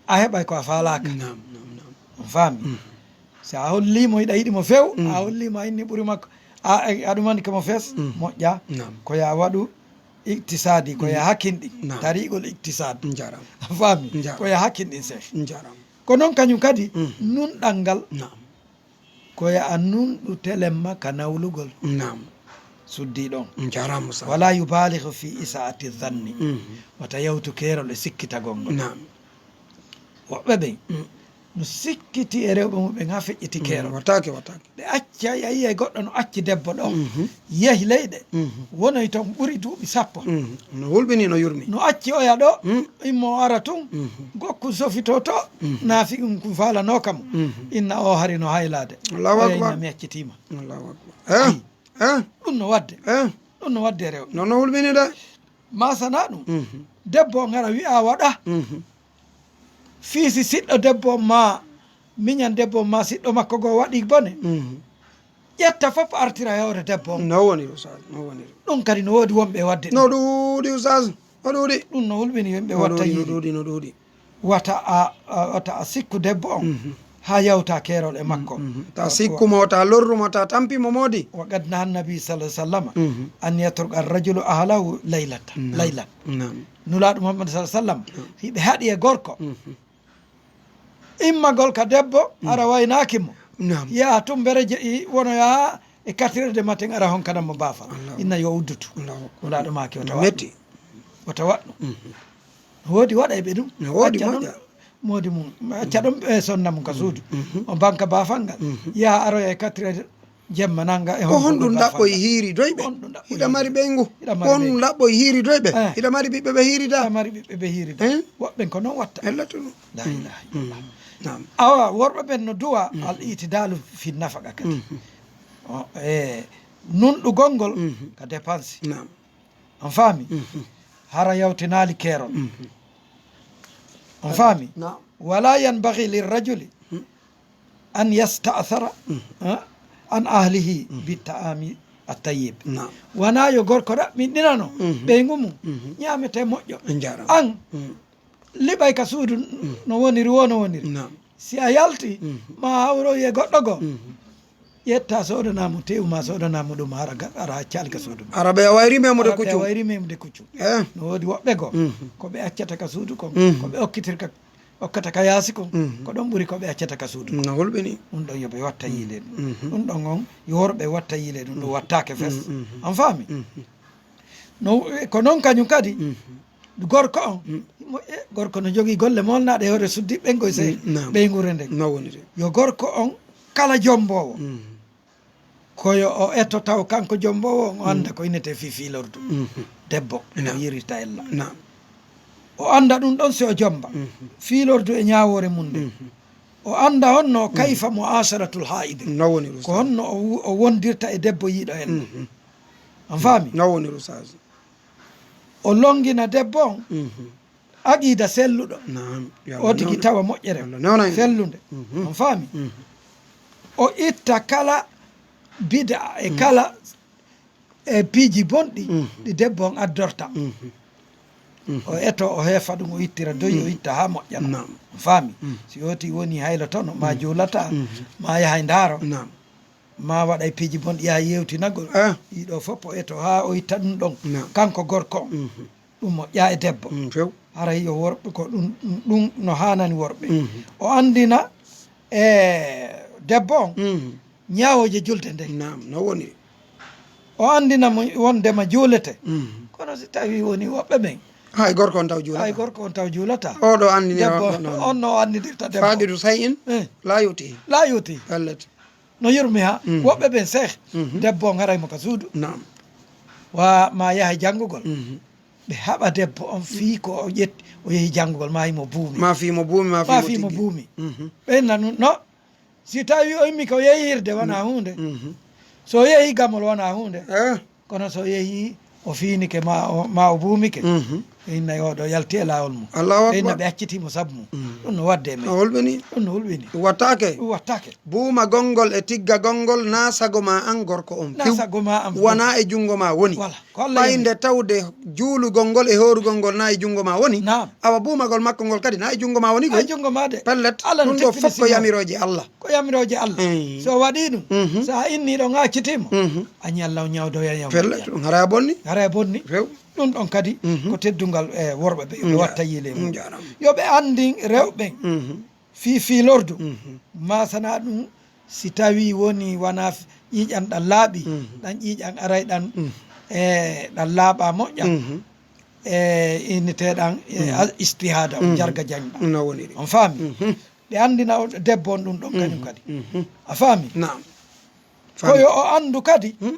a heɓay ko a faalaaka. Naam, naam, naam. On faami? Si a holliimo hiɗa yiɗi mo few, a holliimo a inni ɓuri makko, a, a, aɗa ɗumani ko mo fes, moƴƴa. Naam. Ko ya waɗu iqtisaadi, ko ya hakkinɗi. Naam. Tariqul iqtisaad. Njaram. A faami? Njaram. Ko ya hakkinɗin, Seex. Njaram. Ko noon kañum kadi, nunɗal ngal. Naam. Ko ya a nunɗu telemma ka nawlugol. Naam. Suddi ɗon. Njaram, Musa. Wala yubalighu fi isaati dhanni. Mhm. Wata yawtu keerol e sikkitagol ngol. Naam. Woɓɓe ɓen, no sikkiti e rewɓe muɓɓen haa feƴƴiti keerol. Wattaake, wattaake. Ɓe acca, a yi'ay goɗɗo no acci debbo ɗo. Mhm. Yehi leyɗe. Mhm. Wonoy toon ɓuri duuɓi sappo. Mhm. No hulɓini, no yurmi. No acci oya ɗo, immo o ara tun, gokku sofito to, naafi ɗum kun faalanooka mo. Mhm. Inna o hari no haylaade. Allahu akbar. Inna mi accitiima. Allahu akbar. Eh? Ay, eh? Ɗum no waɗde. Eh? Ɗum no waɗde rewɓe. No, no hulɓini de. Ma sana ɗum. Mhm. Debbo on ara wi'a waɗa. Mhm. Fii si siɗɗo debbo on ma, miñan debbo on ma, siɗɗo makko goo waɗi bone. Mhm. Ƴetta fof artira e hoore debbo on. No woniri, Ustaz, no woniri. Ɗum kadi no woodi wonɓe e waɗde ɗum. No ɗuuɗi, Ustaz, no ɗuuɗi. Ɗum no hulɓini yimɓe watta yiide. No ɗuuɗi, no ɗuuɗi. Wata a, a, wata a sikku debbo on haa yawta keerol e makko. Mhm. Ta sikku mo, ta lorru mo, ta tampi mo moodi. Wa qad naha annabi sallallahu alaihi wasallam an yatruka ar-rajulu ahlahu laylatan. Naam. Laylan. Naam. Nulaaɗo Muhammad sallallahu alaihi wasallam, hiɓe haɗi e gorko. Mhm. Immagol ka debbo, ara waynaaki mo. Naam. Yaha tun bereje i wono yaha e quatre heures de matin, ara honkanan mo baafal. Allahu. Inna yo uddutu. Allahu akbar. Nulaaɗo maaki wata waɗ metti. Wata waɗ ɗum. Mhm. No woodi waɗayɓe ɗum. No woodi. Acca ɗum moƴƴa. Moodi mum. Acca ɗum ɓe sonna mum ka suudu. Mhm. O banka baafal ngal. Mhm. Yaha aroya e quatre heures jemma nanga e ko honɗum ɗaɓɓoy hiiri doyɓe? Hiɗa mari ɓeyngu? Hiɗa mari ɓeyngu? Ko honɗum ɗaɓɓoy hiiri doyɓe? Eh. Hiɗa mari ɓiɓɓe ɓe hiirida? Hiɗa mari ɓiɓɓe ɓe hiirida? Eh? Woɓɓe ko noon watta. Ella to ɗum. La ilaha illallah. Naam. Awa, worɓe ɓen no duwa al itidalu fi nafaqa kadi. Mhm. O, e nunɗugol ngol ka dépense. Naam. On faami? Mhm. Hara yawtinaali keerol. Mhm. On faami? Naam. Wala yanbaghi lirrajuli an yasta'thara, ha, an ahlihi bi ta'ami at-tayyib. Naam. Wona yo gorko raɓɓinɗinano ɓeyngu mum, ñaamete moƴƴo. Njaram. An, liɓay ka suudu no woniri wo no woniri. Naam. Si a yalti, ma hawroyi e goɗɗo goo, ƴetta soodana mo tewu ma soodana mo ɗum, hara ga-, ara accali ka suudu. Ara ɓe a wayri memude kuccu. Ara ɓe a wayri memude kuccu. Eh. No woodi woɓɓe goo, ko ɓe accata ka suudu kon, ko ɓe okkitirta, okkata ka yaasi kon, ko ɗon ɓuri ko ɓe accata ka suudu kon. No hulɓini. Ɗum ɗon yo ɓe watta yiile ɗum. Ɗum ɗon on, yo worɓe watta yiile ɗum, ɗum wattaake fes. On faami? No, ko noon kañum kadi, gorko on, mo-, e, gorko no jogii golle molnaaɗe e hoore suddiiɓe ɓen koye sey ɓeynguure nden. No woniri. Yo gorko on kala jommboowo, ko yo o eto taw kanko jommboowo on, o annda ko innetee fii fiilordu debbo, no yirirta ella. Naam. O annda ɗum ɗon si o jommba. Fiilordu e ñaawoore mum nden. O annda honno kayfa mu'asharatul haa'idi. No woniri, Ustaz. Ko honno o wu-, o wondirta e debbo yiiɗo ella. On faami? No woniri, Ustaz. O lonngina debbo on aqiida selluɗo. Naam. Yo Allah newnu. O tigi tawa moƴƴere. Yo Allah newnu en. Fellunde. On faami? O itta kala bid'a e kala e piiji bonɗi ɗi debbo on addorta. O eto, o heefa ɗum, o ittira doyi, o itta haa moƴƴa. Naam. On faami? Si yooti woni haylotono, ma juulata, ma yahay ndaaro. Naam. Ma waɗay piiji bonɗi, yaha yewtinagol. Ah. Ɗiɗo fof o eto haa o itta ɗum ɗon. Naam. Kanko gorko on. Ɗum moƴƴa e debbo. Mm, few. Haray yo worɓe ko ɗum, ɗum, ɗum no haanani worɓe. O anndina e debbo on ñaawooje julde nden. Naam, no woni. O anndina mo wondema juulete. Kono si tawi woni woɓɓe ɓen. Hay gorko on taw juulata. Hay gorko on taw juulata. Oɗo anndini debbo on, on no o anndidirta debbo. Faqidu shay'in la yu'tihi. La yu'tihi. Pellet. No yurmi ha woɓɓe ɓen, seeh, debbo on haray mo ka suudu. Naam. Wa ma yaha janngugol. Ɓe haɓa debbo on fii ko o ƴetti, o yehi janngugol, maa himo buumi. Ma fii mo buumi, ma fii Maa mo fii mo tiggi. buumi. Mhm. Ɓen na nun, no, si tawi o immi ko yehi hirde, wona huunde. Mhm. So o yehi gamol, wona huunde. Eh. Kono so o yehi, o fiinike, ma o, ma o buumike. Mhm. Ɓe inna yo ɗo yalti e laawol mum. Allahu Ɓe inna Akbar. ɓe accitii mo sabu mum. Mhm. Ɗum no waɗde e men. No hulɓini. Ɗum no hulɓini. Wattaake. Ɗum wattaake. Buumagol ngol e tiggagol ngol, na sago ma an gorko on Na piw. sago ma an Wona e junngo ma woni. Voilà. Ko Allah Ɓay yami. nde tawde juulugol ngol e hoorugol ngol na e junngo ma woni. Naam. Awa buumagol makko ngol kadi na e junngo ma woni Na e koy. junngo ma de. Pellet. Allah no Ɗum ɗo teppini fof ko sinno. yamirooje Allah. Ko yamirooje Allah. Eey. So o waɗii ɗum, Mhm. so a innii ɗo, a accitii mo, Mhm. a ñalla o ñawdoya ñawdoya. Pellet. Ɗum hara bonni. Hara bonni. Few. Ɗum ɗon kadi Mhm. ko teddungal e worɓe ɓe, yo ɓe Mm, watta yiile mum. mm, jaaraama. Yo ɓe anndin rewɓe ɓen. Mhm. Fii fiilordu, Mhm. maa sanaa ɗum, si tawii woni wanaa f-, ƴiiƴan ɗan laaɓi, Mhm. ɗan ƴiiƴan aray ɗan, Mhm. e ɗan laaɓa moƴƴa, Mhm. e innitee ɗan, e Mhm. al istihaada, on Mhm. jarga jañ ɗan. No woniri. On faami? Mhm. Ɓe anndina o debbo on ɗum ɗon kañum Mhm. kadi. Mhm. A faami? Naam. Ko Faami. yo o anndu kadi, Hmm?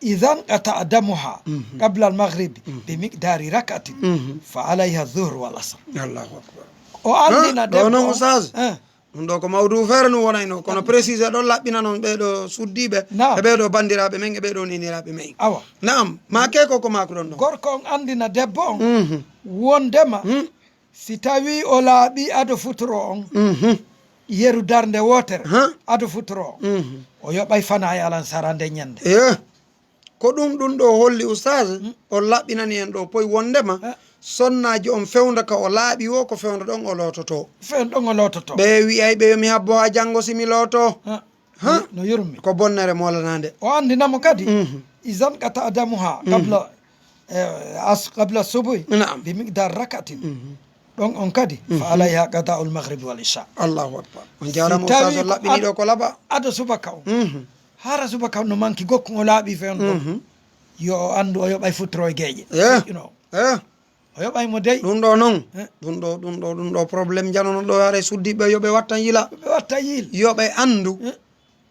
Idan qata damuha Mhm. qabla al maghribi Mhm. bi miqdari rak'atin Mhm. fa alayha dhuhr wal asr. Allahu akbar. O anndina Ha? Ɗo debbo non, on. Ustaz? Eh. Ɗum ɗo ko mawdu feere no wonayno, kono Ɗum. précisé ɗon laɓɓina non ɓee ɗo suddiiɓe, Naam. e ɓee ɗo banndiraaɓe men, e ɓee ɗo niniraaɓe men. Awa. Naam, ma ke ko ko maakuɗon ɗon? Gorko on anndina debbo on Mhm. wondema Mhm. si tawii o laaɓii ado futuro on, Mhm. yeru darnde wootere, Huh? ado futuro on, Mhm. o yoɓay fana e alansara nde ñande. Eh, ko ɗum ɗum ɗo holli, Ustaz, Mm. on laɓɓinani en ɗo poy wondema Eh. sonnaaji on fewndo ka o laaɓi wo, ko fewndo ɗon o loototo. Fewndo ɗon o loototo. Ɓe wi'ay ɓe yo mi habbo haa janngo si mi looto. Eh. Ha? No yurmi. Ko bonnere moolanaande. O anndina mo kadi, Mhm. izan qata damuha Mhm. qabla, eh, as-, qabla subuhi Naam. bi miqdar rak'atin. Mhm. Ɗon on kadi, Mhm. fa alayha qada'ul maghribi wal isha. Allahu akbar. On jaaraama, Si tawi Ustaz, on ko laɓɓini ad-, ɗo ko laɓa. ado subaka on. Mhm. Hara subaka on no manki gokkun o laaɓi fewndo. Mhm. Yo o anndu o yoɓay futuro e geeƴe. Eh. You know. Eh. O yoɓay mo dey. Ɗum ɗo non. Eh. Ɗum ɗo, ɗum ɗo, ɗum ɗo problème jano non ɗo, haray suddiiɓe yo ɓe wattan yila. Ɓe watta yiil. Yo ɓe anndu. Eh.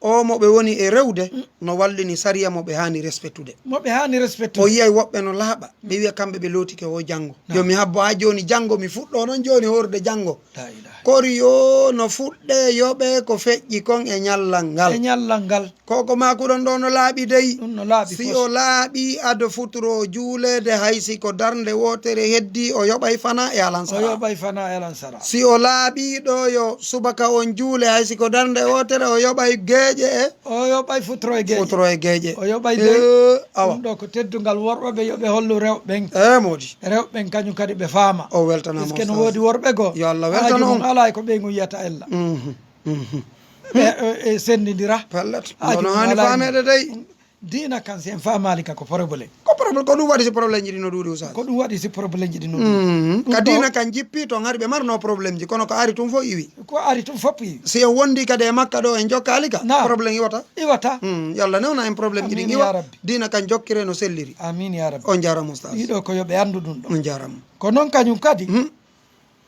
O mo ɓe woni e rewde, Mm. no wallini sariya mo ɓe haani respectude. Mo ɓe haani respectude. O yiyay woɓɓe no laaɓa, ɓe wiya kamɓe ɓe lootike o janngo. Naam. Yo mi habbo haa jooni janngo, mi fuɗɗo non jooni hoorde janngo. La ilaha. Kori yo no fuɗɗe yoɓe ko feƴƴi kon e ñallal ngal. E ñallal ngal. Ko ko maakuɗon ɗo no laaɓi dey. Ɗum no laaɓi Si fos. o laaɓi ado futuro juuleede hay si ko darnde wootere heddi, o yoɓay fana e O alansara. yoɓay fana e alansara. Si o laaɓi ɗo yo subaka on juule hay si ko darnde wootere, o yoɓay geeƴe e O yoɓay futuro e geeƴe. Futuro e geeƴe. O yoɓay dey. Eh, awa. Ɗum ɗo ko teddungal worɓe ɓe yo ɓe hollu rewɓe ɓen. Eh, moodi. Rewɓe ɓen kañum kadi ɓe faama. O weltanaama, Puisque no Ustaz. woodi worɓe goo. Yo Allah weltano Haaju mum on. alaa e ko ɓeygu yiyata ella. Mhm, mhm. Ɓe, e, e, senndindira. Pellet. Haaju Ɗum no mum haani alaa e mum. faameede dey. Diina kan si en faamaali ka ko problème. Ko problème, ko ɗum waɗi si problème ji ɗi no ɗuuɗi, Ustaz. Ko ɗum waɗi si problème ji ɗi no ɗuuɗi. Mhm. Ɗum Ka ɗo diina kan jippi toon hari ɓe marno problème ji, kono ko ari tun fof iwi. Ko ari tun fof iwi. Si en wondi kadi e Makka ɗo, en jokkaali ka, Naam. problème iwata. Iwata. Hmm, yo Allah newna en problème ji ɗin Amiin iwa. ya Rabbi. Diina kan jokkire no selliri. Amiin ya Rabbi. On jaaraama, Ustaz. Ɗiɗo ko yo ɓe anndu ɗum ɗo. On jaaraama. Ko noon kañum kadi, Hmm.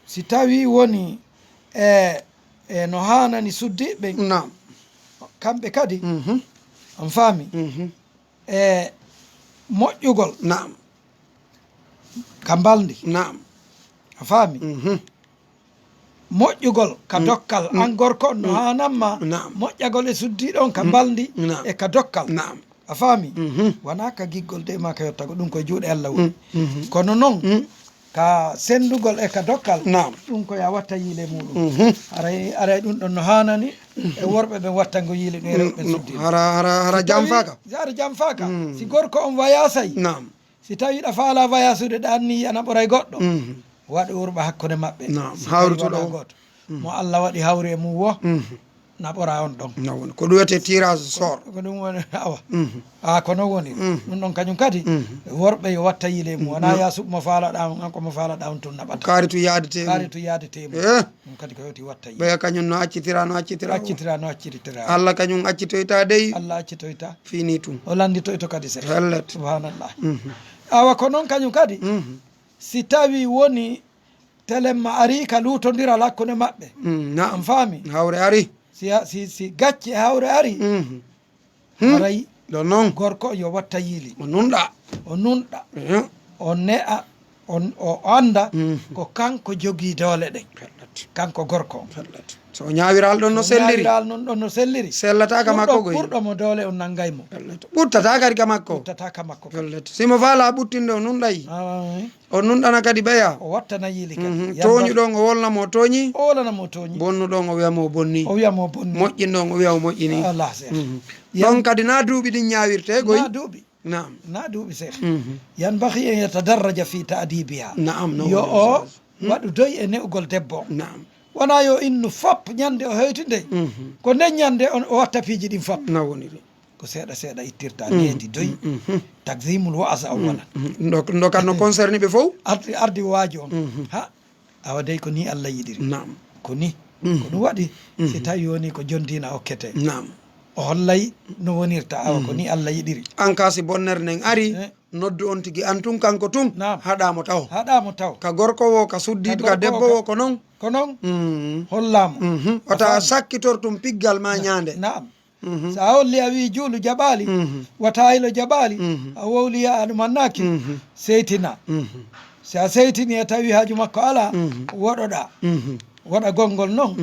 si tawii woni e, e no haanani suddiiɓe ɓen, Naam. kamɓe kadi, Mhm. on faami, Mhm. e moƴƴugol Naam. ka mbalndi. Naam. A faami? Mhm. Moƴƴugol ka Mm. dokkal, Mm. an gorko on no Mm. haanamma Naam. moƴƴagol e suddiiɗo on ka Mm. mbalndi Naam. e ka dokkal. Naam. A faami? Mhm. Wonaa ka giggol de maa ka yottagol, ɗum koye juuɗe Allah woni. Mm. Mhm. Kono noon, Mm. ka senndugol e ka dokkal, Naam. ɗum ko yo a watta yiile muɗum. Mhm. Aray, aray ɗum ɗon no haanani e worɓe ɓen wattango yiile ɗum e rewɓe Mm. suddiiɓe. Hara, hara, hara Si tawii, jamfaaka? si hara jamfaaka, Mm. si gorko on wayaasay, Naam. Si tawii ɗa faalaa wayaasude, ɗa anniyi ana ɓoray goɗɗo, Mhm. waɗ urɓa hakkunde maɓɓe. Naam, Si tawii hawrutuɗo wonaa o. gooto. Mhm. Mo Allah waɗi hawri e mum wo, Mhm. na ɓora on ɗon. Na woni. Ko ɗum wiyetee tirage sort. Ko ɗum woni, awa. Mhm. A, ko noon woni. Mhm. Ɗum ɗon kañum kadi, Mhm. worɓe yo watta yiile mum. Wonaa No. yaa suɓ mo faalaɗaa on, an ko mo faalaɗaa on tun naɓata. Kaari tun yaadetee mum. Kaari tun yaadetee mum. Eh. Ɗum kadi ko yoti watta yiile. Ɓeya kañum no accitira, no accitira o. Accitira, no accitira. Allah kañum accitoyta dey. Allah accitoyta. Fini tun. O lannditoyto kadi seeɗa. Pellet. Subhanallah. Mhm. Awa ko noon kañum kadi, Mhm. si tawii woni telemma arii ka luutondiral hakkunde maɓɓe. Mm, naam. On faami? Hawre arii. Si a, si, si gacce hawre arii, Mhm. Hmm? haray Ɗo noon. gorko yo watta yiili. O nunɗa. O nunɗa. Mhm. O ne'a, on, o annda ko kanko jogii doole ɗen. Kanko gorko on. So o ñaawiraali ɗon no selliri. Ñaawiraali non ɗon no selliri. Sellataaka makko goy. Ɓurɗo mo doole on nanngay mo. Ɓuttataa kadi ka makko. Ɓuttataa ka makko kadi. Si mo faalaa ɓuttinde o nunɗay. O nunɗana kadi ɓeya. O wattana yiili kadi. Tooñuɗo on o wolna mo o tooñi. O wolana mo o tooñi. Bonnuɗo on o wiya mo o bonni. O wiya mo o bonni. Moƴƴinɗo on o wiya o moƴƴini. Ɗon kadi na duuɓi ɗin ñaawirtee goy. Na duuɓi. Naam. Na duuɓi seeɗa. Yanbaghi an yatadarraja fi ta'dibiha. Naam, no. Yo o waɗu doy e ne'ugol debbo on. Naam. Wonaa yo innu fop ñande o hewti ndey. Ko nden ñande on o watta piiji ɗin fop. Na woniri. Ko seeɗa seeɗa ittirta needi doy. Takdimul wa'asa awwalan. Ɗo, ɗo kan no concerné ɓe fow. Ardi, ardi waaju on. Ha. Awa dey ko ni Allah yiɗiri. Naam. Ko ni. Ko ɗum waɗi si tawi woni ko jondiina okkete. Naam. O hollay no wonirta, awa ko ni Allah yiɗiri. An ka si bonnere nden ari, noddu on tigi an tun kanko tun. Naam. Haɗa mo taw. Haɗa mo taw. Ka gorko wo, ka suddiiɗo, ka debbo wo ko non. Ko non. Holla mo. Wata sakkitor tun piggal ma ñande. Naam. So a holli a wii juulu jaɓaali, wata haylo jaɓaali, a wowli ya aɗa mannaaki, seytina. So a seytini a tawi haaju makko alaa, woɗoɗaa. Waɗa gonngol non,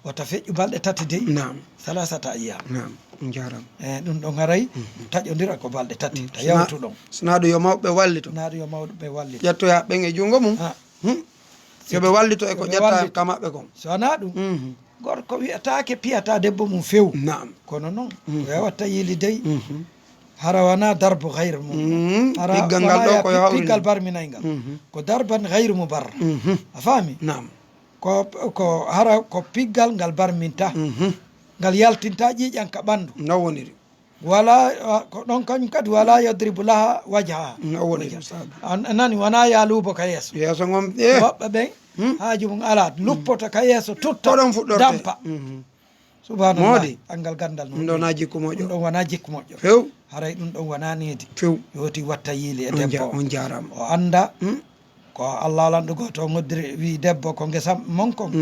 wata feƴƴu balɗe tati dey. Naam. Salasata ayyam. Naam. On jaaraama. E ɗum ɗon haray taƴondira ko balɗe tati, ta yawtu ɗon. Sina ɗum yo mawɓe wallito. Na ɗum yo mawɓe wallito. Ƴettoya ɓen e junngo mum. Yo ɓe wallito e ko ƴetta ka maɓɓe kon. So wanaa ɗum, gorko wiyataake piyata debbo mum few. Naam. Kono noon, ko yawata yiili dey. Hara wanaa darbu gayr mum. Hara piggal ngal ɗo ko yawri piggal barminayngal. Ko darban gayr mubarra. A faami? Naam. Ko, ko hara ko piggal ngal barminta. Ngal yaltinta ƴiiƴan ka ɓanndu. No woniri. Wala, ah, ko ɗon kañum kadi wala yadribu laha wajha. No woni. A nani, wona ya luubo ka yeeso. Yeeso ngon, eh. Woɓɓe ɓen haaju mum alaa, luppoto ka yeeso tutta. Ko ɗon fuɗɗorte. Dampa. Subhanallah. Moodi. Anngal ganndal ɗum ɗon wona jikku moƴƴo. Ɗum ɗon wona jikku moƴƴo. Few. Haray ɗum ɗon wona needi. Few. Yoti watta yiili e debbo. On jaaraama. O annda. Ko Allah lanɗo gooto o ngoddiri, wi debbo ko ngesa mon kon.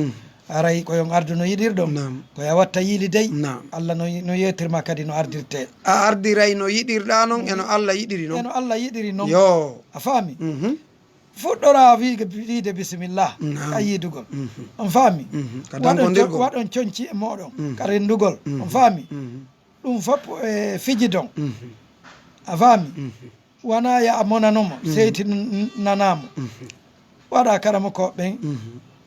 Aray ko yon ardu no yiɗirɗon. Naam. Ko ya watta yiili dey. Naam. Allah no, no yeetirma kadi no ardirte. A ardiray no yiɗirɗa non, eno Allah yiɗiri non. Eno Allah yiɗiri non. Yo. A faami? Fuɗɗora wiige, wiide bisimillah. Naam. Ka yiidugol. On faami? Ka dankondirgol. Waɗon conci e moɗon. Ka renndugol. On faami? Ɗum fof e fijidon. A faami? Wona ya a monanomo, seytinanamo. Waɗa karamokooɓe ɓen.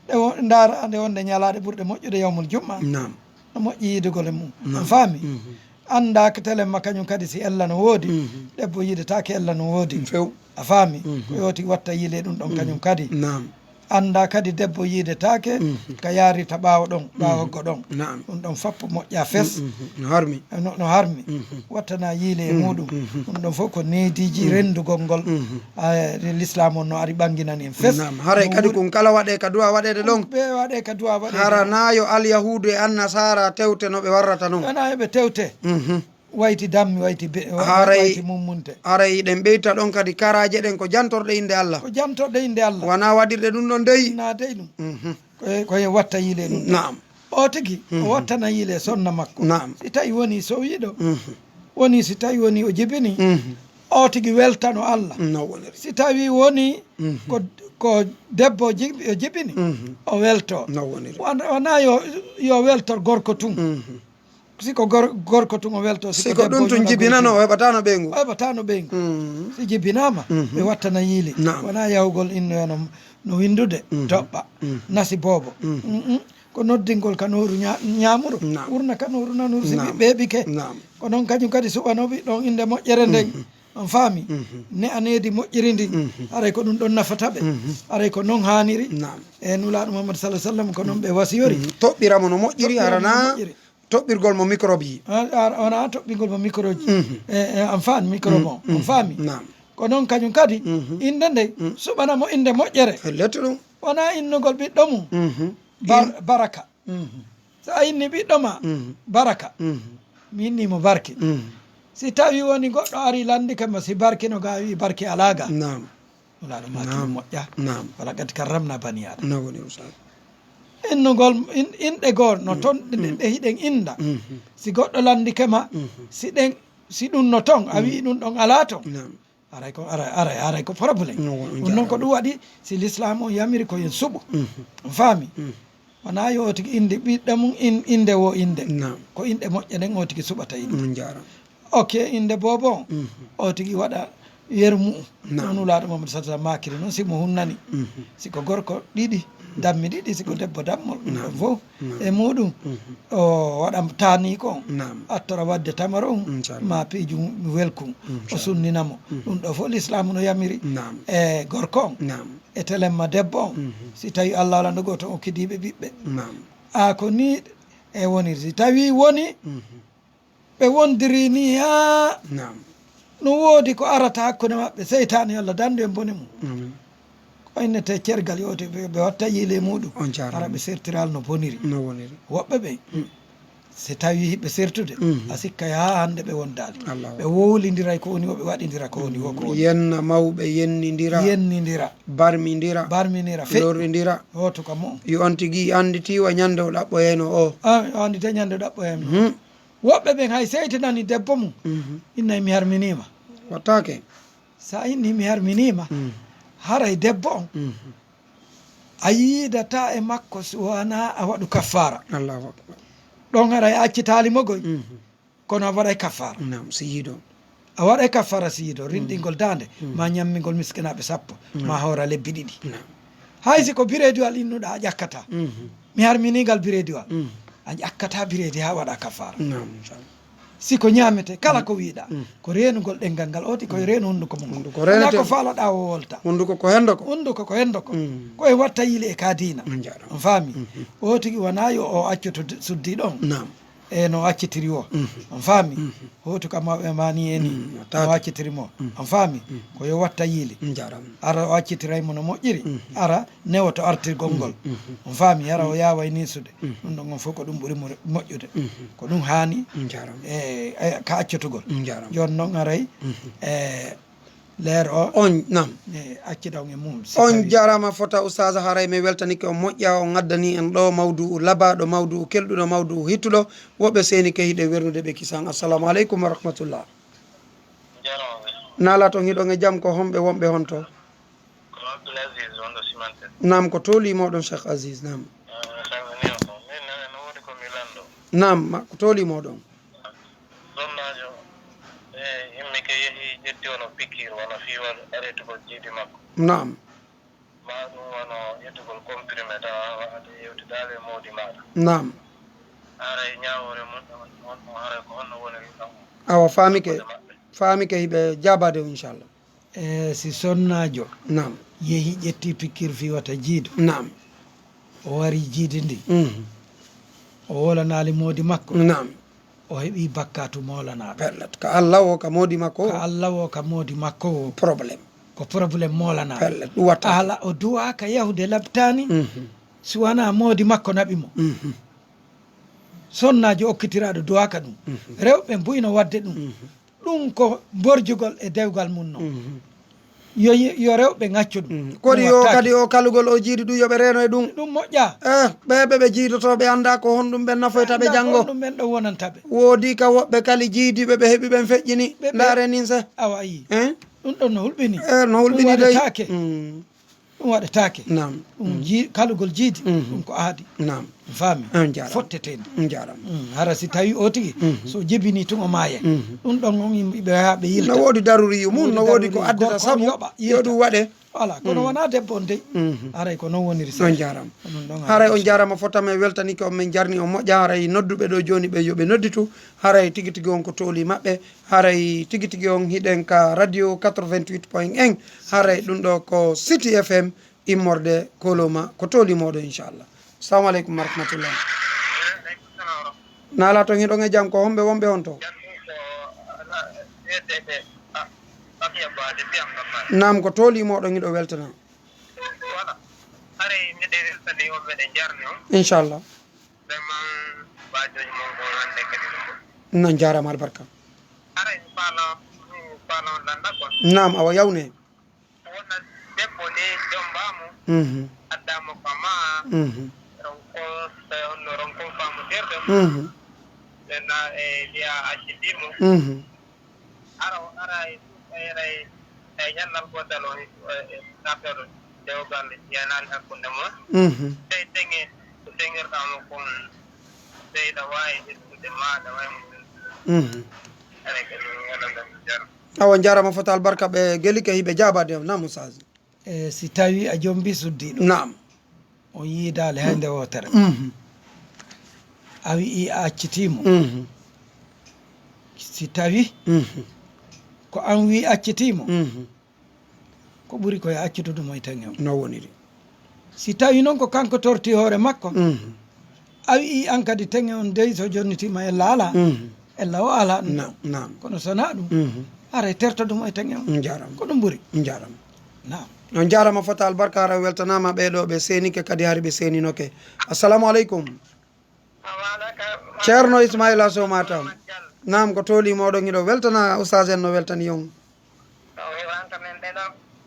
Ɗe wo-, ndaara nde wonde ñalaaɗe ɓurɗe moƴƴude yawmul jumma. Naam. No moƴƴi yiidugol e mum. Naam. On faami? Annda ko telemma kañum kadi si ella no woodi. Debbo yiidetaake ella no woodi. Few. A faami? Ko yoti watta yiile ɗum ɗon kañum kadi. Naam. Annda kadi debbo yiidetaake ka yarirta ɓaawo ɗon, ɓaawo go ɗon. Naam. Ɗum ɗon fappo moƴƴa fes. No harmi. No, no harmi. Wattana yiile e muɗum. Ɗum ɗon fof ko neediji renndugol ngol. Ah, l'islam on no ari ɓanginani en fes. Naam. Haray kadi kun kala waɗe ka duwa waɗede ɗon. Ɓe waɗe ka duwa waɗede. Hara na yo alyahuudu e annasara tewte no ɓe warrata non. Ana yo ɓe tewte. Wayti dammi, wayti be-, wa-, haray, wayti mummunte. Haray ɗen ɓeyta ɗon kadi karaaje ɗen ko jantorɗe innde Allah. Ko jantorɗe innde Allah. Wona waɗirɗe ɗum ɗon dey. Na dey ɗum. Ko, ko e watta yiile ɗum. Naam. O tigi, o wattana yiile sonna makko. Naam. Si tawi woni so wiɗo, woni si tawi woni o jibini, o tigi weltano Allah. No woniri. Si tawi woni ko, ko debbo jib-, o jibini, o welto. No woniri. Wona, wona yo, yo weltor gorko tun. Si ko gor-, gorko tun o welto, si ko ɗum tun jibinano, o heɓatano ɓeyngu. O heɓatano ɓeyngu. Si jibinama, ɓe wattana yiili. Naam. Wona yahugol innoya no, no windude, toɓɓa, nasi boobo. Ko noddingol ka nooru ña-, ñaamuru, wurna ka nooru nanuru si ɓiɓɓe heɓike. Naam. Ko noon kañum kadi suɓanoɓe ɗon innde moƴƴere nden. On faami? Ne a needi moƴƴiri ndi. Haray ko ɗum ɗon nafata ɓe. Haray ko noon haaniri. Naam. E Nulaaɗo Muhammad sallallahu alaihi wasallam ko noon ɓe wasiyori. Toɓɓira mo no moƴƴiri, harana. Toɓɓirgol mo microbe yi. A, a, wona toɓɓingol mo microbe ji. E, e, an faan microbe on. On faami? Naam. Ko noon kañum kadi, innde nde, suɓana mo innde moƴƴere. Fellete ɗum. Wona innugol ɓiɗɗo mum. Bar-, baraka. So a inni ɓiɗɗo ma, baraka. Mi inni mo barke. Si tawi woni goɗɗo ari landike mo, si barke no ga, wi barke alaa ga. Naam. Wala ɗum hakkille moƴƴa. Naam. Wala qad karramna bani Adam. Na woni, Ustaz. Innugol in-, inɗe goo no ton ɗe, ɗe hiɗen innda. Si goɗɗo lanndike ma, si ɗen, si ɗum no ton, a wi'i ɗum ɗon alaa ton. Naam. Aray ko, aray, aray, aray ko problème. No, on ɗum noon ko jaaraama. Ɗum waɗi, si l'islam o yamiri ko yen suɓo. Mhm. On faami? Mhm. Wonaa yo o tigi innde ɓiɗɗo mum, in-, innde wo innde. Naam. Ko inɗe moƴƴe ɗen o tigi suɓata innde. On jaaraama. Ok, innde boobo on, mhm, o tigi waɗa yeru mu'um. Naam. Noon Nulaaɗo Muhammadu sallallahu alaihi wasallam maakiri noon, si mo hunnani. Mhm. Si ko gorko ɗiɗi, mhm, dammi ɗiɗi, si ko debbo dammol, ɗum ɗon, naam, fof, naam, e muɗum, mhm, o waɗa taani ko on. Naam. Attora waɗde tamaro on, inchallah, ma piiju welkum, o, inchallah, sunnina mo. Mhm. Ɗum ɗo fof l'islam no yamiri, naam, e gorko on. Naam. E telemma debbo on. Mhm. Si tawi Allah wala ndogo to okkidiiɓe ɓiɓɓe. Naam. A ko ni e woniri. Si tawi woni, mhm, ɓe wondiri ni haa, naam, no woodi ko arata hakkunde maɓɓe, seytaane yo Allah dandu en bone mum. Amin. Ko innete cergal yowti ɓe, ɓe watta yiile muɗum. On jaaraama. Hara ɓe sertiral no boniri. No woniri. Woɓɓe ɓe, mm, si tawi hiɓe sertude, mhm, a sikka haa hannde ɓe wondaali. Allahu. Ɓe wowlindiray ko woni wo, ɓe waɗindira ko woni wo, ko woni. Yenna mawɓe, yennindira. Yennindira. Barmindira. Barminira, fe-, lorrindira. Hooto ka mu'um. Yo on tigi annditi wa ñande o ɗaɓɓoyayno o. Ah, o anndita ñande o ɗaɓɓoyayno. Mhm. Woɓɓe ɓen hay seytinani debbo mum. Mhm. Innay mi harminiima. Wattaake. Sa inni mi harminiima, mhm, haray debbo on, mhm, a yiidata e makko si wonaa a waɗu kaffaara. Allahu akbar. Ɗon haray a accitaali mo goy. Mhm. Kono a waɗay kaffaara. Naam, si yiido. A waɗay kaffaara si yiido. Mm. Rinɗingol daande, mm, ma ñammingol miskinaaɓe sappo, mm, ma hoora lebbi ɗiɗi. Naam. Hay si ko bireediwal innuɗaa, a ƴakkataa. Mhm. Mi harminiigal bireediwal. Mm. A ƴakkataa bireedi haa waɗa kaffaara. Naam, inchallah. Si ko ñaametee, kala, mm, ko wiiɗaa, mm, ko reenugol ɗenngal ngal, oti ko, mm, reenu hunnduko mum. Hunnduko wonaa reenetee. Ko faaloɗaa o wolta. Hunnduko ko henndo ko. Hunnduko ko henndo ko. Mm. Ko e watta yiile e ka diina. On jaaraama. On faami? Mhm. O tigi wonaa yo o accu to d-, suddi ɗon. Naam. E no accitiri o. Mhm. On faami? Mhm. Hoto ka mawɓe mani e ni. Mm, no taata. Accitiri mo. Mm. On faami? Mm. Ko yo watta yiili. Mm, jaaraama. Ara o accitiray mo no moƴƴiri. Mm. Ara newo to artirgol ngol. Mm, mm. On faami? Ara o, mm, yaaway ninsude. Mm. Ɗum ɗon on fof ko ɗum ɓuri mo moƴƴude. Mm. Ko ɗum haani. Mm, jaaraama. E, e, ka accotugol. Mm, jaaraama. Jooni noon aray, mm, e, leer o. On, naam. E, accida on e mum, si on tawi jaaraama fota, Oustaz, haray mi weltanike on moƴƴa, on ngaddani en ɗo mawdu'u labaaɗo, mawdu'u kelɗuɗo, mawdu'u hittuɗo. Woɓɓe seenike hiɗe wernude ɓe kisan. Assalamu aleykum wa rahmatullah. Jaaraama. Naala toon hiɗon e jam, ko homɓe wonɓe honto? Ko Abdoul Aziz, wonɗo Simantel. Naam, ko tooli moɗon Cheikh Aziz, naam. Eh, salmini on. Min, eh, no woodi ko mi lanndo. Naam, ma, ko tooli moɗon. Sonnaajo, e, immike yehi ƴetti wano pikiir, wano fii wa-, aretugol jiidi makko. Naam. Maa ɗum wano ƴettugol comprimé tawa haɗa yewtidaade e moodi maaɗa. Naam. Haray ñaawoore mum on, on, on haray ko honno woniri ɗum? Awa, faamike, maɓɓe. Faamike hiɓe jaabaade o, inchallah. E si sonnaajo, naam, yehi ƴetti pikiir fii wata jiidu. Naam. O wari jiidi ndi. Mhm. O wolanaali moodi makko. Naam. O heɓi bakkaatu moolanaaɗo. Pellet. Ka Allah wo, ka moodi makko wo. Ka Allah wo, ka moodi makko wo. Problème. Ko problème moolanaaɗo. Pellet. Ɗum watta. Ala o duwaaka yahude labtaani. Mhm. Si wanaa moodi makko naɓi mo. Mhm. Sonnaajo okkitiraaɗo duwaaka ɗum. Mhm. Rewɓe mbuy no waɗde ɗum. Mhm. Ɗum ko mborjugol e dewgal mum noon. Mhm. Yo, yo rewɓe ŋaccu ɗum. Mhm. Kodi ɗum yo wattaake. Kadi o kalugol o jiidi ɗum yo ɓe reeno e ɗum? Ɗum moƴƴaa. Eh, ɓe, ɓe, ɓe jiidotoo, ɓe anndaa ko honɗum ɓe nafoyta ɓe janngo. Ɓe anndaa ko honɗum ɓen ɗo wonanta ɓe. Woodi ka woɓɓe kali jiidiiɓe ɓe heɓi ɓen feƴƴini. Ɓe, ɓe. Ndaare nin se. Awa, a yii. Eh? Ɗum ɗon no hulɓini. Eh, no hulɓini dey. Ɗum waɗataake. Mm. Ɗum waɗataake. Naam. Ɗum, mm, ji-, kalugol jiidi, mhm, ɗum ko aadi. Naam. Faami? On jaaraama. Fotteteeɗi. On jaaraama. Mm, hara si tawi o tigi, mhm, so jibini tun o maaya. Mhm. Ɗum ɗon on yimɓe ɓe haa ɓe yilta. No woodi daruriyu mum, no woodi ko addata sabu yo ɗum waɗe. Voilà, kono, mhm, wonaa debbo on dey. Mhm. Haray ko noon woniri. On jaaraama. Ko ɗum ɗon haray on jaaraama, fotama e weltanike on, min jarni on moƴƴa. Haray nodduɓe ɗo jooni ɓe yo ɓe nodditu. Haray tigi tigi on ko tooli maɓɓe. Haray tigi tigi on hiɗen ka radio quatre-vingt-huit point un. Haray ɗum ɗo ko City F M immorde Koloma, ko tooli mooɗo, inchallah. Assalamu aleykum wa rahmatullah. Naala toon hiɗon e jam, ko homɓe wonɓe on to? Naam, ko tooli mooɗon hiɗo weltana. Inchallah. No, jaaraama albarka. Naam, awa yawne. Wona debbo ni jombaa mo, mhm, addaa mo ka maa, mhm, ronko, tawi honno ronko faamutirde. Mhm. Ɓe na-, e wiya acciti mo. Mhm. Hara o ara e ɗum, ɓeyray Eyi, ñallal gootal o, e, e, affaire dewgal yeenaani hakkunde mum. Mhm. Tawi teŋe, ko teŋirɗaa mo kon, tawi ɗa waawi hirsude ma, ɗa waawi mo. Mhm. Eɗen kadi ñallal ngal jara. Awa, njaaraama fota albarka, ɓe Gelike hiɓe jaabaade, naam, Oustaz. E, si tawi a jombi suddiiɗo. Naam. On yiidaali hay nde wootere. Mhm. A wi'i a accitii mo. Mhm. Si tawi Mhm. ko an wi'i accitii mo, Mhm. ko ɓuri ko yo accitude mo e teŋe o. No woniri. Si tawi noon ko kanko torti hoore makko, Mhm. a wi'i an kadi teŋe on dey so jonnitiima ella alaa, Mhm. ella o alaa ɗum. Naam, naam. Kono so wonaa ɗum, Mhm. haray tertodo mo e teŋe on. Njaaraama. Ko ɗum ɓuri. Njaaraama. Naam. On njaaraama fota albarka, hara weltanaama ɓee ɗoo ɓe seenike kadi hari ɓe seeninoke. Assalamu aleykum. Ceerno Ismaila Sow Matam. Naam, ko tooli mooɗon hiɗo weltana Oustaz en no weltani on.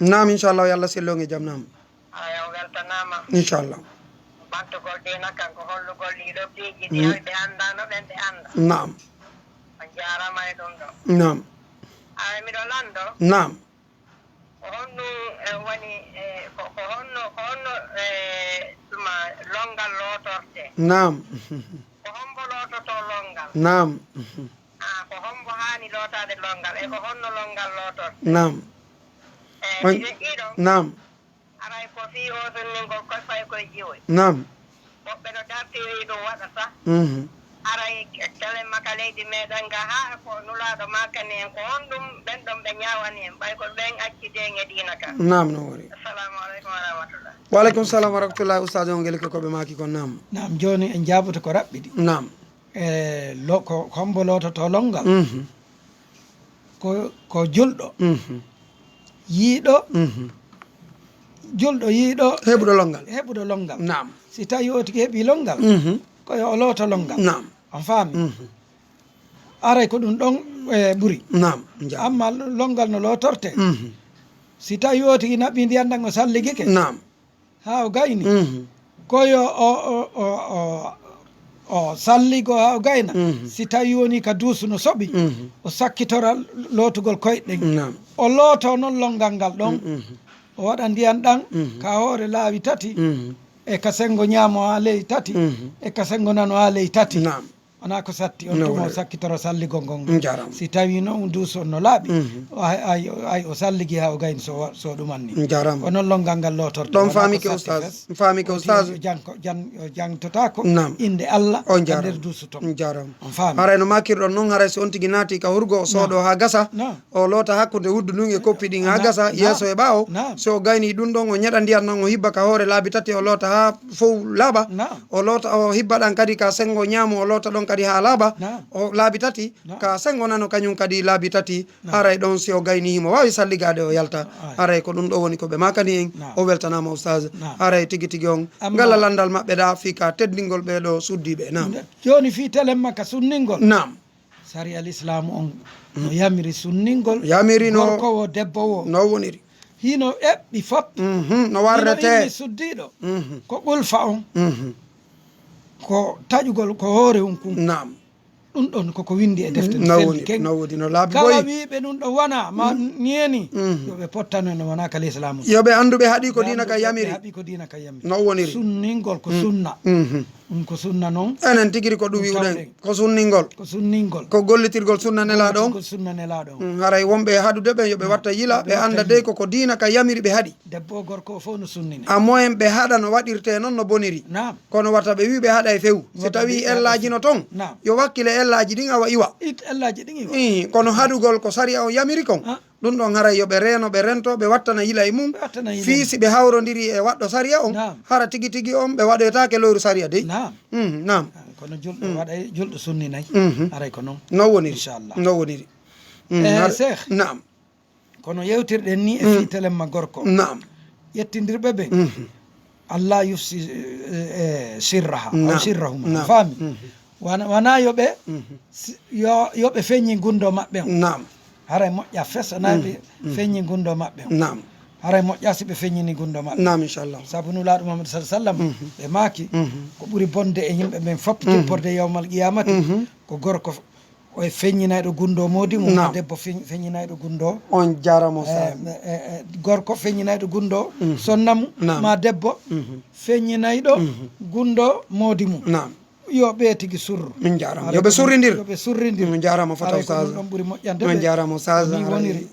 Naam, inchallah, yo Allah sellu on e jam, naam. Ayo, weltanaama. Inchallah. Ɓantugol diina kan ko hollugol ɗiɗo piiji ɗi, mm, ɓe anndaano ɓen ɓe annda. Naam. On njaaraama e ɗum ɗo. Naam. Ayo, miɗo lanndo. Naam. Ko honɗum, eh, woni, eh, ko, ko honno, ko honno, eh, tuma lonngal lootorte? Naam. Ko hombo loototo lonngal? Naam. Ah, ko hombo haani lootaade lonngal? E ko honno lonngal lootorte? Naam. Eh, On- mi heɓii ɗon. Naam. Aray ko fii o sunningol koy fay koye jiwoy. Naam. Woɓɓe no dartiri ɗum waɗa sah. Mhm. Aray telen ma ka leydi meɗen ga, haa ko Nulaaɗo maakani en, ko honɗum ɓen ɗon ɓe ñaawani en, ɓay ko ɓen acci den e diina ka? Naam, no wori. Assalamu aleykum wa rahmatullah. Wa aleykum salam wa rahmatullah. Ustaz on Gelike ko ɓe maaki kon, naam. Naam, jooni en jaaboto ko raɓɓiɗi. Naam. E lo-, ko, ko hombo loototo lonngal? Mhm. Ko, ko julɗo. Mhm. Yiiɗo. Mhm. Julɗo yiiɗo. Heɓuɗo lonngal. Heɓuɗo lonngal. Naam. Si tawi o tigi heɓi lonngal, mhm, ko yo o looto lonngal. Naam. On faami? Mhm. Aray ko ɗum ɗon, e, ɓuri. Naam. Njaaraama. Amma lonngal no lootorte. Mhm. Si tawi o tigi naɓi ndiyan ɗan o salligike. Naam. Haa o gayni. Mhm. Ko yo o, o, o, o, o salligo haa o gayna. Mhm. Si tawi woni ka duusu no soɓi, mhm, o sakkitora lootugol koyɗe ɗen. Naam. O looto non lonngal ngal ɗon. Mhm. O waɗa ndiyan ɗan, mhm, ka hoore laawi tati, mhm, e ka senngo ñaamo haa ley tati, mhm, e ka senngo nano haa ley tati. Naam. Wonaa ko satti, on tuma o sakkitoro salligol ngol ngol. Njaram. Si tawi noon duusu on no laaɓi, mhm, o ay, ay, ay o salligi haa o gayni so, so ɗuman ni. Njaram. Ko noon lonngal ngal lootorte. Ɗon faamike, ustaz. Faamike, ustaz. O jan-, o jan-, o jangtotaako, naam, innde Allah, o njaram, ka nder duusu ton. Njaram. On faami. Haray no maakirɗon noon, haray so on tigi naati ka hurgo, o sooɗo, naam, haa gasa, naam, o loota hakkunde wuddu ndun e koppi ɗin haa gasa, naam, yeeso e ɓaawo. Naam. So o gayni ɗun ɗon, o ñeɗa ndiyan ɗan, o hibba ka hoore laabi tati, o loota haa fow laaɓa. Naam. O loota, o hibba ɗan kadi ka senngo ñaamo, o loota ɗon kadi haa laaɓa. Naam. O laabi tati, naam, ka senngo nano kañun kadi laabi tati. Naam. Haray ɗon si o gayni himo waawi salligaade o yalta. Aay. Haray ko ɗun ɗo woni ko ɓe maakani en. Naam. O weltanaama ustaz. Naam. Haray tigi tigi on. Amma ngala lanndal maɓɓe ɗa fii ka teddingol ɓee ɗo suddiiɓe. Naam. Jooni fii telen makka sunningol. Naam. Sariya Lislaamu on no yamiri sunningol. Yamiri no. Gorko wo, debbo wo. No woniri. Hino eɓɓi fop. Mhm, no warrete. Hino inni suddiiɗo. Mhm. Ko qulfa on. Mhm. Ko taƴugol ko hoore hunkun. Naam. Ɗun ɗon koko winndi e defte no selli. No woni, no wodi, no laabi boyi. Kala wiiɓe ɗun ɗon wona, ma, mhm, neeni, mhm, yo ɓe pottano no wona ka Lislaamu. Yo ɓe anndu ɓe haɗi ko diina ka yamiri. Ɓe haɗi ko diina ka yamiri. No woniri. Sunningol ko, mm, sunna. Mhm. Ɗun ko sunna non. Enen tigiri ko ɗun wi'uɗen. Ko sunningol. Ko sunningol. Ko gollitirgol sunna Nelaaɗo on. Gollitirgol sunna Nelaaɗo on. Mm, haray wonɓe e haɗude ɓen yo ɓe watta yila, ɓe annda dey ko ko diina ka yamiri ɓe haɗi. Debbo o gorko o fow no sunnine. Amoyen ɓe haɗa no waɗirte non no boniri. Naam. Kono wata ɓe wi ɓe haɗay few. Si tawi ellaaji no ton, naam, yo wakkile ellaaji ɗin awa iwa. It ellaaji ɗin iwa. Ii, kono haɗugol ko sariya on yamiri kon. Ah. Ɗun ɗon haray yo ɓe reeno, ɓe rento, ɓe wattana yila e mun. Ɓe wattana yila e mun. Fii si ɓe hawrondiri e waɗɗo sariya on, naam, hara tigi tigi on ɓe waɗoytaake lowru sariya dey. Naam. Mm, naam. Ah, kono julɗo, mm, waɗay, julɗo sunninay. Mhm. Haray ko non. No woniri. Inchallah. No woniri. Mm, eh, har-, Cheikh. Naam. Kono yewtirɗen ni e, mm, fii telemma gorko. Naam. Ƴettindirɓe ɓen. Mhm. Allah yufsi, eh, eh, sirraha, aw, naam, sirrahuma. Naam. Faami? Mhm. Wana, wana yo ɓe, mhm, si, yo, yo ɓe feññi gundo maɓɓe on. Naam. Haray moƴƴa fes, na ɓe, mhm, feññi gundo maɓɓe on. Naam. Haray moƴƴa si ɓe feññini gundo maɓɓe. Naam, inchallah. Sabu Nulaaɗo Muhammad sallallahu alaihi wasallam, mhm, ɓe maaki, mhm, ko ɓuri bonde e yimɓe ɓen fop, mhm, jipporde yawmal qiyamati, mhm, ko gorko f-, O e feññinayɗo gunndoo moodi mum, ma debbo feñ-, feññinayɗo gunndoo. On jaaraama, eh, Ustaaz. Eh, eh, eh, gorko feññinayɗo gunndoo sonna mum, ma debbo feññinayɗo gunndoo moodi mum. Naam. Yo ɓe tigi surru. Min jaaraama. Yo ɓe surrindir. Yo ɓe surrindir. Min jaaraama fota, Ustaaz. Haray ko ɗum ɗon ɓuri moƴƴande ɓe. Min jaaraama, Ustaaz. Ko nii woniri.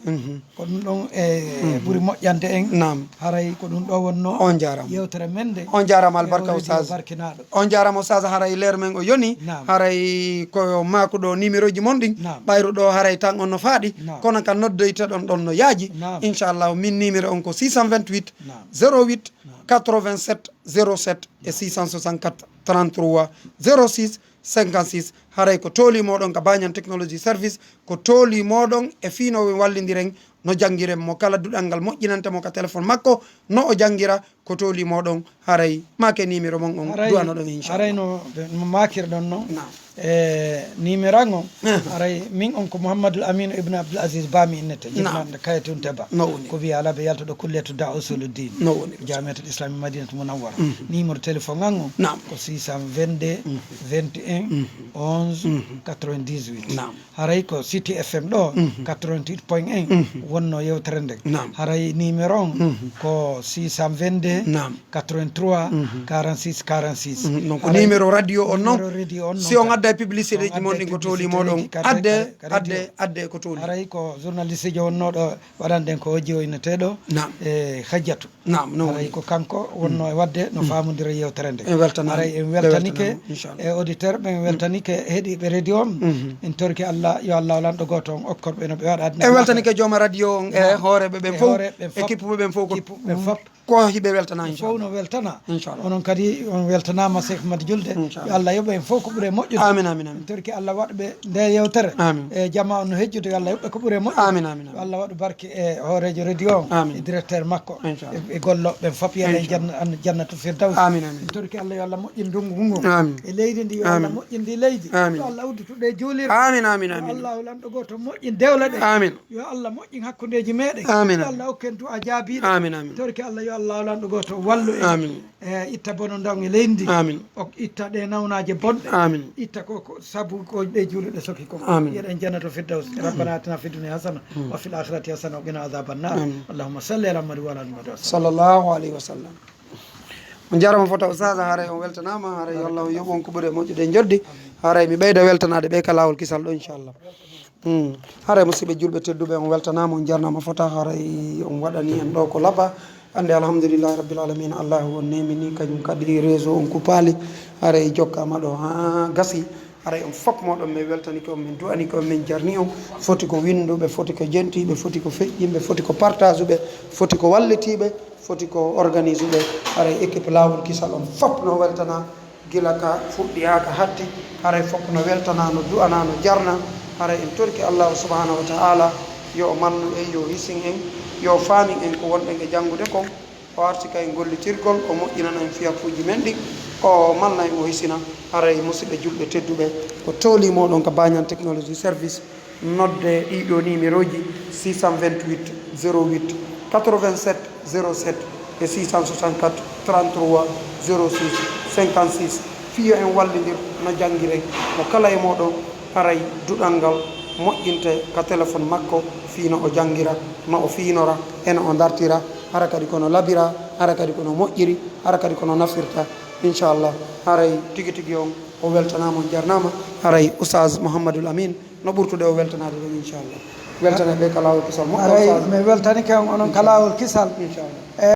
Ko ɗum ɗon e ɓuri moƴƴande en. Naam. Haray ko ɗum ɗo wonno. On jaaraama. Yewtere men nde. On jaaraama, albarka, Ustaaz. Barkinaaɗo. On jaaraama, Ustaaz. Haray leer men o yoni. Naam. Haray ko maako ɗo numéro ji mon ɗin. Naam. Ɓayru ɗo haray tan on no faaɗi. Naam. Kono ka noddoyteɗon ɗon no yaaji. Naam. Inchallah, min numéro on ko six cent vingt-huit, naam, zéro huit, naam, quatre-vingt-sept, zéro sept e six cent soixante-quatre, trente-trois, zéro six, cinquante-six. Haray ko tooli moɗon ka Banyan Technology Service, ko tooli moɗon e fii no wallindiren, no janngiren mo kala duɗal ngal moƴƴinante mo ka téléphone makko, no o janngira, ko tooli moɗon. Haray maake numéro mon on, haray du'anoɗon, inchallah. Haray no, no maakirɗon non. Naam. E numéro an on, haray min on ko Mouhammadoul Amine Ibn Abdoul Aziz Ba mi innete, naam, jibinande Kayatun Teba. No woni. Ko wiya Alaɓe yaltuɗo kulliyatu da usuluddin. No woni. Jamiatul Islami Madinatul Munawwara. Mhm. Numéro téléphone an on, naam, ko six cent vingt-deux, mhm, vingt et un, mhm, onze, mhm, quatre-vingt-dix-huit. Naam. Haray ko City F M ɗo, mhm, quatre-vingt-huit point un, mhm, wonno yewtere nden. Naam. Haray numéro on, mhm, ko six cent vingt-deux, naam, quatre-vingt-trois, mhm, quarante-six, quarante-six. Mhm. Donc, haray numéro radio on non, numéro radio on non, si on adda publicité ji mon ɗin, ko tooli moɗon, adde, adde, adde ko tooli. Haray ko journaliste jo wonno ɗo waɗan ɗen ko o jiwoyneteɗo, naam, e Hajjatu. Naam, no woni. Haray ko kanko wonno e waɗde no faamondira yewtere nde. En weltanaama. Haray en weltanike, inchallah, e auditeur ɓe, en weltanike heɗiiɓe radio on. Mhm. En torike Allah, yo Allah lanɗo gooto on okkor ɓe no ɓe waɗa aduna. En weltanike jooma radio on e hooreeɓe ɓen fof, équipe ɓen fof, ko fof no weltana, inchallah. Onon kadi on weltanaama, Cheikh Madi Julde. Inchallah. Yo Allah yoɓ en fof ko ɓuri moƴƴude. Amin, amin, amin. En torike Allah waɗɓe nde yewtere. Amin. E jama on no hejjude, yo Allah yoɓ ɓe ko ɓuri moƴƴude. Amin, amin, amin. Yo Allah waɗu barke e hooreejo radio on, amin, e directeur makko, inchallah, e, e gollooɓe ɓen fof, yo Allah, inchallah, jann-, an-, jannatu firdaws. Amin, amin. En torike Allah yo Allah moƴƴin ndunngu ngu. Amin. E leydi ndi, yo Allah, amin, moƴƴin ndi leydi. Amin. Yo Allah udditu ɗe juulirɗe. Amin, amin, amin. Yo Allah lanɗo gooto moƴƴin dewle ɗe. Amin. Yo Allah moƴƴin hakkundeeji meɗen. Amin. Yo Allah hokken du'a jaabiiɗo. Amin, amin. Torike Allah, yo Allah lanɗo gooto wallu en. Amin. E itta bononda on e leydi ndi. Amin. O itta ɗe nawnaaje bonɗe. Amin. Itta ko, ko sabu ko ɗe juuluɗe soki kon. Amin. Yeɗen jannato firdaws. Amin. Rabbana atina fid dunya hasana, mm, wa fil akhirati hasana wa qina adhaban nar. Amin. Allahumma salli ala Muhammad wa ala ali Muhammad wa sallam. Sallallahu alayhi wa sallam. On jaaraama fota, Ustaaz, haray on weltanaama, haray yo Allah yoɓ on ko ɓuri moƴƴude e njoɓdi. Haray mi ɓeyda weltanaade ɓe ka laawol kisal ɗo, inchallah. Hmm. Haray musidɓe julɓe tedduɓe, on weltanaama, on jarnaama fota, haray on waɗani en ɗo ko labba. Annde alhamdulillahi rabbil alamin, Allahu on nemini, kañum kadi réseau on kuppaali, haray jokkaama ɗo haa gasi. Haray on fof moɗon, min weltanike on, min du'anike on, min jarni on. Foti ko winnduɓe, foti ko jentiiɓe, foti ko feƴƴinɓe, foti ko partageuɓe, foti ko wallitiiɓe, foti ko organisuɓe. Haray équipe Laawol Kisal on fof no weltana, gila ka fuɗɗi haa ka hatti. Haray fof no weltana, no du'ana, no jarna. Haray en torike Allahu subhanahu wa ta'ala, yo o mannu en, yo o hisin en, yo o faamin en ko wonɗen e janngude kon. O arti ka en gollitirgol, o moƴƴinana en fiyakuuji men ɗin, o malna en, o hisina. Haray musidɓe julɓe tedduɓe, ko tooli moɗon ka Banyan Technology Service, nodde ɗiɗo numéroji, six cent vingt-huit zéro huit quatre-vingt-sept zéro sept e six cent soixante-quatre trente-trois zéro six cinquante-six. Fii yo en wallindir no janngiren, mo kala e moɗon, haray duɗal ngal moƴƴinte ka téléphone makko, fii no o janngira, no o fiinora, e no o dartira, hara kadi ko no labira, hara kadi ko no moƴƴiri, hara kadi ko no nafirta. Inchallah, haray tigi tigi on o weltanaama, on jarnaama. Haray Oustaz Mouhamadoul Amine no ɓurtude o weltanaade ɗum, inchallah. Weltane ɓe ka laawol kisal moƴƴo, haray Oustaz. Mi weltanike on, onon ka laawol kisal. Inchallah.